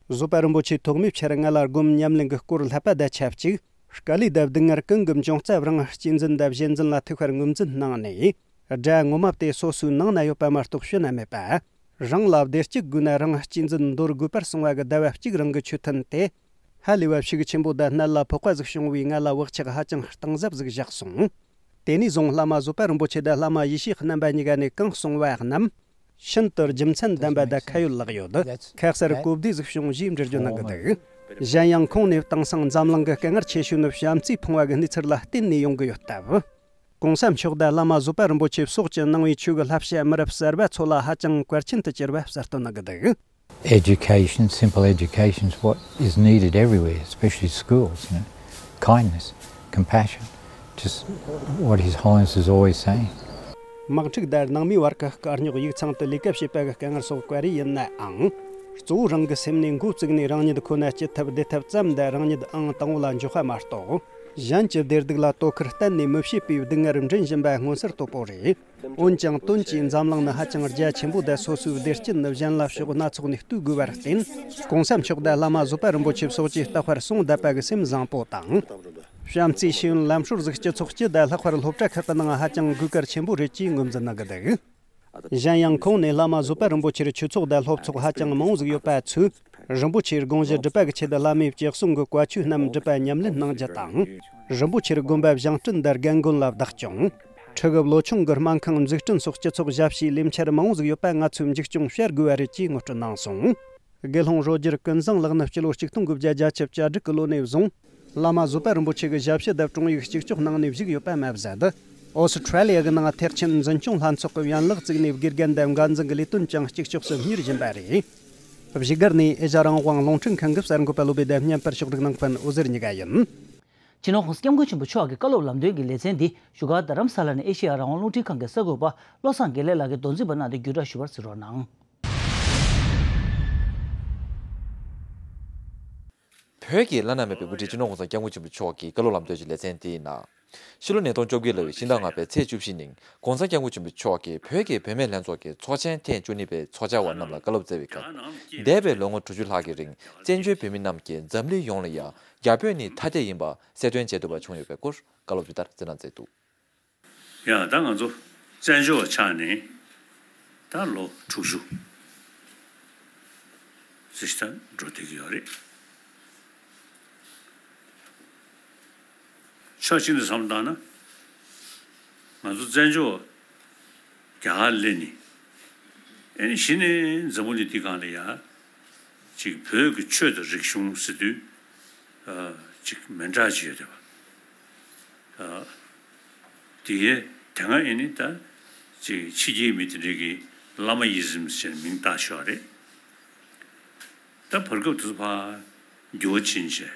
བཟོད་པ་རིན་པོ་ཆེས་ཐོག་མའི་ཆར་ང་ལ་སྒོམ་ཉམས་ལེན་གྱི་སྐོར་བསླབ་པ་དང་ཆབས་ཅིག་དཀའ་ལས་དང་སྡུག་བསྔལ་གང་གི་འབྱུང་རྩ་རང་གཅེས་འཛིན་དང་གཞན་འཛིན་ལ་ཐུག་པར་ངོས་འཛིན་གནང་ནས། དགྲ་ངོ་མ་དེ་སོ་སོའི་ནང་ན་ཡོད་པ་མ་གཏོགས་ཕྱི་ན་མེད་པ། རང་ལ་བདེ་སྐྱིད་དགོས་ན་རང་གཅེས་འཛིན་འདོར་དགོས་པར་གསུངས་པ་གི་ཟླ་བ་གཅིག་རིང་གི་ཆོས་ཐུན་དེ། ཧ་ལས་པ་ཤུགས་ཆེན་པོ་དང་གནད་ལ་ཕོག་པ་ཟིག་བྱུང་བས་ང་ལ་བག་ཆགས་ཧ་ཅང་གཏིང་ཟབ་ཟིག་བཞག་སོང་། དེ་ནས་བཟུང་བླ་མ་བཟོད་པ་རིན་པོ་ཆེ་དང་བླ་མ་ཡེ་ཤེས་རྣམ་པ་གཉིས་ཀ་ནས་གང་གསུང་བ་རྣམས། ཤིན་ཏུ་རྒྱུ་མཚན་ལྡན་པ་དང་ཁ་ཡོད་ལག་ཡོད། ཁ་གསལ་གོ་བདེ་ཟིག་བྱུང་ཞེས་འགྲེལ་བརྗོད་གནང་གི་འདུག། གཞན་ཡང་ཁོང་ནས་དེང་སང་འཛམ་གླིང་གི་དཀའ་ངལ་ཆེ་ཤོས་ནི་བྱམས་བརྩེས་ཕུང་བ་གི་གནས་ཚུལ་ལ་བརྟེན་ནས་ཡོང་གི་ཡོད་སྟབས། གོང་ས་མཆོག་དང་བླ་མ་བཟོད་པ་རིན་པོ་ཆེ་སོགས་ཀྱི་ནང་པའི་ཆོས་ཀྱི་བསླབ་བྱ་མི་རབས་གསར་པ་ཚོ་ལ་ཧ་ཅང་གལ་ཆེན་དུ་གྱུར་པ་གསལ་སྟོན་གནང་གི་འདུག། Education, simple education is what is needed everywhere, especially schools, you know. Kindness, compassion, just what His Holiness is always saying. དམག་འཁྲུག་དང་ནང་མིའི་བར་གྱི་དཀའ་རྙོག། ཡིག་ཚང་དུ་ལས་ཀ་བྱེད་པ་གི་དཀའ་ངལ་སོགས་བཀའ་རེ་ཡིན་ནའང་། གཙོ་བོ་རང་གི་སེམས་ནས་འགོ་བཙུགས་ནས་རང་ཉིད་ཁོ་ན་སྐྱིད་ཐབས་བདེ་ཐབས་ཙམ་དང་རང་ཉིད་ཨང་དང་པོ་ལ་འཇོག་པ་མ་གཏོགས། གཞན་གྱི་བདེ་སྡུག་ལ་དོ་ཁུར་གཏན་ནས་མི་བྱེད་པའི་སྡུག་བསྔལ་འདྲེན་བཞིན་པ་མངོན་གསལ་དོད་པོ་རེད། འོན་ཀྱང་དོན་གྱིས་འཛམ་གླིང་ནི་ཧ་ཅང་རྒྱ་ཆེན་པོ་དང་སོ་སོའི་བདེ་སྐྱིད་ནི་གཞན་ལ་ཕྱོགས་སྣ་ཚོགས་ནས་གཏོད་དགོས་པར་བརྟེན། གོང་ས་མཆོག་དང་བླ་མ་བཟོད་པ་རིན་པོ་ཆེ་སོགས་ཀྱིས་རྟག་པར་གསུང་བསྡད་པ་གི་སེམས་བཟང་པོ་དང་། བྱམས་བརྩེའི་ཤེས་ཡོན་ལམ་སྲོལ་ཟིག་སྤྱི་ཚོགས་སྤྱི་དང་ལྷག་པར་སློབ་གྲྭ་ཁག་གི་ནང་ཧ་ཅང་དགོས་གལ་ཆེན་པོ་རེད་ཅེས་ངོས་འཛིན་གནང་གི་འདུག། གཞན་ཡང་ཁོང་ནས་བླ་མ་བཟོད་པ་རིན་པོ་ཆེར་ཆོས་ཚོགས་དང་སློབ་ཚོགས་ཧ་ཅང་མང་བོ་ཟིག་ཡོད་པ་ཚོས། རིན་པོ་ཆེའི་དགོངས་གཞི་སྒྲུབ་པ་གི་ཆེད་དུ་བླ་མའི་སྤྱི་གསུང་གི་བཀའ་ཆོས་རྣམས་སྒྲུབ་པ་ཉམས་ལེན་གནང་རྒྱུ་དང་། རིན་པོ་ཆེར་དགོན་པ་བཞེངས་སྐྲུན་དང་རྒན་རྒོན་ལ་བདག་སྐྱོང་། ཁྲི་གི་ལོ་ཆུང་གི་སྨན་ཁང་འཛུགས་སྐྲུན་སོགས་སྤྱི་ཚོགས་ཞབས་ཞུའི་ལས་འཆར་མང་བོ་ཟིག་ཡོད་པ་ང་ཚོས་མཇུག་སྐྱོང་བྱ་དགོས་པ་རེད་ཅེས་ངོ་སྤྲོད་གནང་སོང་། དགེ་སློང་རོ་སྒྱུར་ཀུན་བཟང་ལགས་ནི་སྤྱི་ལོ་ཆིག་སྟོང་དགུ་བརྒྱ་བརྒྱད་ཅུ་གྱ་དྲུག་གི་ལོ་ནས་བཟུང་། བླ་མ་བཟོད་པ་རིན་པོ་ཆེ་གི་ཞབས་ཕྱི་དང་དྲུང་ཡིག་གཅིག་ལྕོགས་གནང་ནས་བཞུགས་ཡོད་པ་མ་ཟད། ཨོ་སི་ཁྲ་ལི་ཡ་གི་ནང་ཐེག་ཆེན་འཛིན་སྐྱོང་ལྷན་ཚོགས་ཀྱི་ཡན་ལག་བཙུགས་ནས་དགེ་རྒན་དང་འགན་འཛིན་གྱི་ལས་དོན་ཀྱང་གཅིག་ལྕོགས་སུ་གཉེར་བཞིན་པ་རེད། བཞུགས་སྒར་ནས་ཨེ་ཤ་རང་དབང་རླུང་འཕྲིན་ཁང་གི་གསར་འགོད་པ་བློ་བྷེ་དང་བརྙན་པར་ཕྱོགས་སྒྲིག་གནང་མཁན་འོད་ཟེར་གཉིས་ཀ་ཡིན། སྤྱི་ནོར་༸གོང་ས་༸སྐྱབས་མགོན་ཆེན་པོ་མཆོག་གི་བཀའ་སློབ་ལམ་སྟོན་གྱི་ལེ་ཚན་འདི་བཞུགས་སྒར་རྡ་རམ་ས་ལ་ནས་ཨེ་ཤེ་ཡ་རང་དབང་རླུང་འཕྲིན་ཁང་གི་གསར་འགོད་པ་བློ་བཟང་དགེ་ལེགས་ལགས་ཀྱིས་མདོ་འཛིན་པ་གནང་སྟེ་བརྒྱུད་བསྒྲགས་ཞུ་བར་གཟིགས་རོགས་གནང་། བོད་ཀྱི་བླ་ན་མེད་པའི་དབུ་ཁྲིད་སྤྱི་ནོར་༸གོང་ས་༸སྐྱབས་མགོན་ཆེན་པོ་མཆོག་གི་བཀའ་སློབ་ལམ་སྟོན་གྱི་ལེ་ཚན་དེའི་ནང་། ཕྱི་ལོ་ཉིས་སྟོང་བཅོ་བརྒྱད་ལོའི་ཕྱི་ཟླ་ལྔ་པའི་ཚེས་བཅུ་བཞི་ཉིན་༸གོང་ས་༸སྐྱབས་མགོན་ཆེན་པོ་མཆོག་གིས་བོད་ཀྱི་བུད་མེད་ལྷན་ཚོགས་ཀྱི་ཚོགས་ཆེན་ཐེངས་བཅུ་གཉིས་པའི་ཚོགས་བཅར་བ་རྣམས་ལ་བཀའ་སློབ་སྩལ་བའི་སྐབས། འདས་པའི་ལོ་ངོ་དྲུག་ཅུ་ལྷག་གི་རིང་བཙན་བྱོལ་བོད་མི་རྣམས་ཀྱིས་འཛམ་གླིང་ཡོངས་ལ་ཡང་རྒྱ་བོད་ནི་ཐ་དད་ཡིན་པ་གསལ་སྟོན་བྱས་ཐུབ་པ་བྱུང་ཡོད་པའི་སྐོར་བཀའ་སློབ་ཇི་ལྟར་སྩལ་གནང་མཛད་འདུག། ཡང་ད་ང་ཚོ་བཙན་བྱོལ་བ་ཆགས་ནས་ད་ལོ་དྲུག་ཅུ་ཙམ་ཞིག་ད་འགྲོ་བསྡད་ཀྱི་ཡོད་རེད། ཕྱོགས་གཅིག་ནས་བསམ་བློ་བཏང་ན། ང་ཚོ་བཙན་བྱོལ་བ་རྒྱ་གར་སླེབས་ནས། ཨེ་ནི་གཞི་ནས་འཛམ་བུ་གླིང་འདི་སྒང་ལ་ཡ། ཅིག་བོད་ཀྱི་ཆོས་དང་རིག་གཞུང་ཟེར་དུས། ཨ། ཅིག་མི་འདྲ་ཅིག་ཡོད་བསྡད་པ། ཨ། དེ་གའི་དེ་སྔ་ཨེ་ནི་ད་ཅིག་ཕྱི་རྒྱལ་མི་དེ་འདྲས་ཀྱིས་བླ་མ་ཡི་ཟིམ་ཟེར་ནས་མིང་བཏགས་བཞག་རེད། ད་བར་སྐབས་དེ་ཚོ་ཕར་འགྱུར་བ་ཕྱིན་བྱས།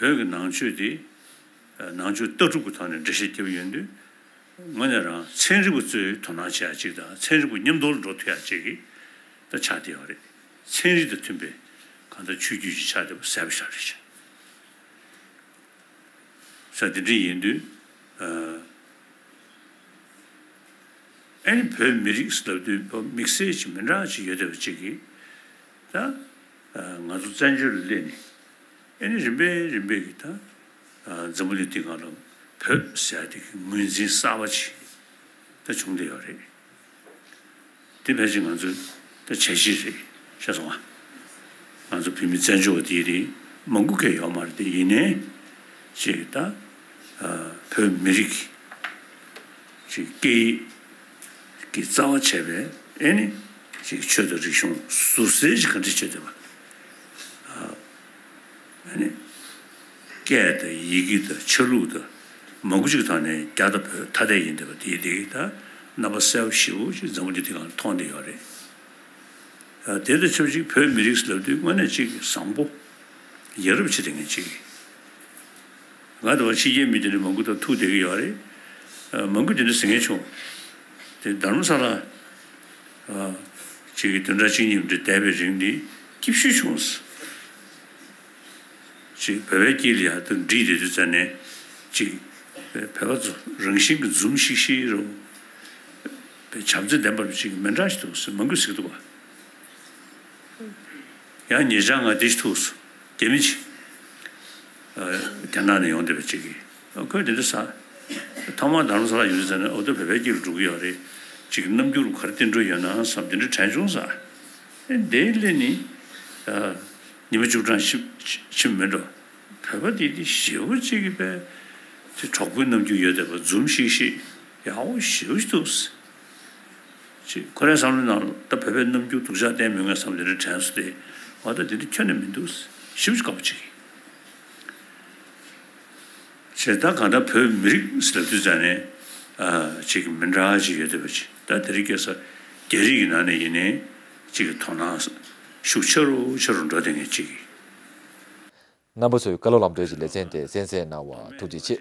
བོད་ཀྱི་ནང་ཆོས་དེ་ནང་ཆོས་ལྟ་གྲུབ་ཀྱི་ཐོག་ནས་འགྲེལ་བཤད་བརྒྱབ་ཡོང་དུས། དངོས་གནས་རང་ཚན་རིག་པ་ཚོས་དོ་སྣང་བྱེད་ཡ་ཅིག་དང་ཚན་རིག་པ་མཉམ་དུ་འགྲོ་ཐུབ་ཡ་ཅིག་གི་ད་ཆགས་བསྡད་ཡོད་རེད། ཚན་རིག་དང་མཐུན་པའི་གང་ལྟར་ཆོས་བརྒྱུད་ཅིག་ཆགས་བསྡད་པ་གསལ་པོ་ཞིག་རེད། ས་དེ་འདྲ་ཡིན་དུས། ཨ། ཨ་ནི་བོད་མི་རིགས་ལབ་དུས་བོད་དམིགས་བསལ་ཅིག་མི་འདྲ་ཅིག་ཡོད་བསྡད་པ་ཅིག་གིས། ད། ཨ། ང་ཚོ་བཙན་བྱོལ་ལ་སླེབས་ནས། ཨ་ནི་རིམ་པས་རིམ་པས་ཀྱིས་ད། ཨ། འཛམ་བུ་གླིང་འདི་སྒང་ལ་བོད་ཟེར་ཡ་དེ་གི་ངོས་འཛིན་གསར་པ་ཅིག་ད་བྱུང་བསྡད་ཡོད་རེད། དེ་ཕལ་ཆེར་ང་ཚོའི་ད་བྱས་རྗེས་རེད། ཤེས་སོང་ང་། ང་ཚོ་བོད་མི་བཙན་བྱོལ་བ་དེ་རེད། མང་པོ་གས་ཡོད་མ་རེད། དེ་ཡིན་ནའི་ཅིག་ད། ཨ། བོད་མི་རིགས་ཀྱི་སྐད་ཡིག་གི་རྩ་བ་བྱས་པའི་ཨེ་ནི་ཅིག་ཆོས་དང་རིག་གཞུང་ཟུར་གསལ་ཅིག་ག་འདྲ་བྱས་བསྡད་པ། ཨ། ཨ་ནི། སྐད་དང་ཡི་གེ་དང་ཆ་ལུགས་དང་མང་པོ་ཅིག་ཐོག་ནས་རྒྱ་དང་བོད་ཐ་དད་ཡིན་བསྡད་པ་དེ་དེ་ད་རྣམ་པ་གསལ་པོ་ཞེ་པོ་ཅིག་འཛམ་བུ་གླིང་འདི་སྒང་ལ་མཐོང་བསྡད་ཡོད་རེད། ཨ། དེ་དང་ཆབས་ཅིག་བོད་མི་རིགས་ལབ་དུས་དངོས་གནས་ཅིག་བཟང་པོ་ཡ་རབས་ཆེ་བསྡད་མཁན་ཅིག། ང་དང་ཕྱི་རྒྱལ་མི་དེ་འདྲ་མང་པོ་དང་ཐུག་བསྡད་ཀྱི་ཡོད་རེད། ཨ། མང་པོ་དེ་འདྲ་ཟེར་མཁན་བྱུང་། དེ་རྡ་རམ་ས་ལ། ཨ། ཅིག་གི་བདུན་ཕྲག་གཅིག་གཉིས་འདྲ་བསྡད་པའི་རིང་འདི་སྐྱིད་ཤོས་བྱུང་སོང་། ཅིག་བོད་པའི་དཀྱིལ་ལ་ཡར་ད་འགྲིག་བསྡད་དུས་ཙ་ནས་ཅིག་བོད་པ་ཚོ་རང་བཞིན་གྱི་འཛུམ་ཤིག་ཤིག་རེད། བྱམས་བརྩེ་ལྡན་པ་ཅིག་མི་འདྲ་ཞིག་འདུག་ཟེར་མང་པོས་ཟེར་གྱི་འདུག་ག། ཡང་ཉེ་ཆར་ང་དེ་ཞིག་ཐུག་སོང་། རྒྱ་མི་ཅིག། ཨ། རྒྱ་ནག་ནས་ཡོང་བསྡད་པ་ཅིག་གིས། ཨ། ཁོས་དེ་འདྲ་ཟེར། ཐོག་མར་རྡ་རམ་ས་ལ་ཡོང་དུས་ཙ་ནས་ཨོ་ད་བོད་པའི་དཀྱིལ་ལ་འགྲོ་གི་ཡོད་རེད། ཅིག་རྣམ་འགྱུར་ག་རེ་བསྟན་འགྲོ་ཡོད་ན་བསམ་དེ་འདྲ་དྲན་བྱུང་ཟེར། ཨེ། འདིར་སླེབས་ནས། ཨ། ཉི་མ་བཅུ་གྲངས་ཕྱིན་ཕྱིན་མེད་འགྲོ། བོད་པ་དེ་དེ་ཞེ་པོ་ཅིག་གི་པའི་ཅིག་གྲོགས་པོའི་རྣམ་འགྱུར་ཡོད་བསྡད་པ། འཛུམ་ཤིག་ཤིག་ཡག་པོ་ཞེ་པོ་ཅིག་འདུག། ཅིག་ཁོ་རའི་བསམ་བློའི་ནང་ལ་ད་བོད་པའི་རྣམ་འགྱུར་སྡུག་ཅག་བསྟན་མི་ངན་བསམ་དེ་འདྲ་དྲན་སོང་སྟེ། འོ་ད་དེ་འདྲ་ཁྱོན་ནས་མི་འདུག། ཞེ་པོ་ཅིག་དགའ་པོ་ཅིག་ཡིན། བྱས་ད་གང་ལྟར་བོད་མི་རིགས་ལབ་དུས་ཙ་ནས། ཨ། ཅིག་མི་འདྲ་ཅིག་ཡོད་བསྡད་པ་ཅིག། ད་དེ་རིང་ཁ་སང་རྒྱ་རིགས་ཀྱི་ནང་ནས་ཡིན་ནའི་ཅིག་གི་དོ་སྣང་ཤུགས་ཆེ་རུ་ཆེ་རུ་འགྲོ་བསྡད་མཁན་ཅིག་ཡིན། རྣམ་པ་ཚོས་བཀའ་སློབ་ལམ་སྟོན་གྱི་ལེ་ཚན་དེ་གསན་གཟིགས་གནང་བར་ཐུགས་རྗེ་ཆེ།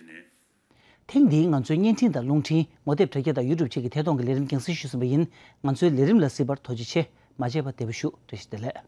ཐེངས་འདིའི་ང་ཚོའི་བརྙན་འཕྲིན་དང་རླུང་འཕྲིན། ངོ་དེབ་དྲ་རྒྱ་དང་ཡུ་ཊུབ་བཅས་ཀྱི་ཐད་གཏོང་གི་ལས་རིམ་རྒྱང་སྲིང་ཞུས་ཟིན་པ་ཡིན། ང་ཚོའི་ལས་རིམ་ལ་གཟིགས་པར་ཐུགས་རྗེ་ཆེ། མ་བརྗེད་པར་བདེ་པོ་བཞུགས། བཀྲ་ཤིས་བདེ་ལེགས།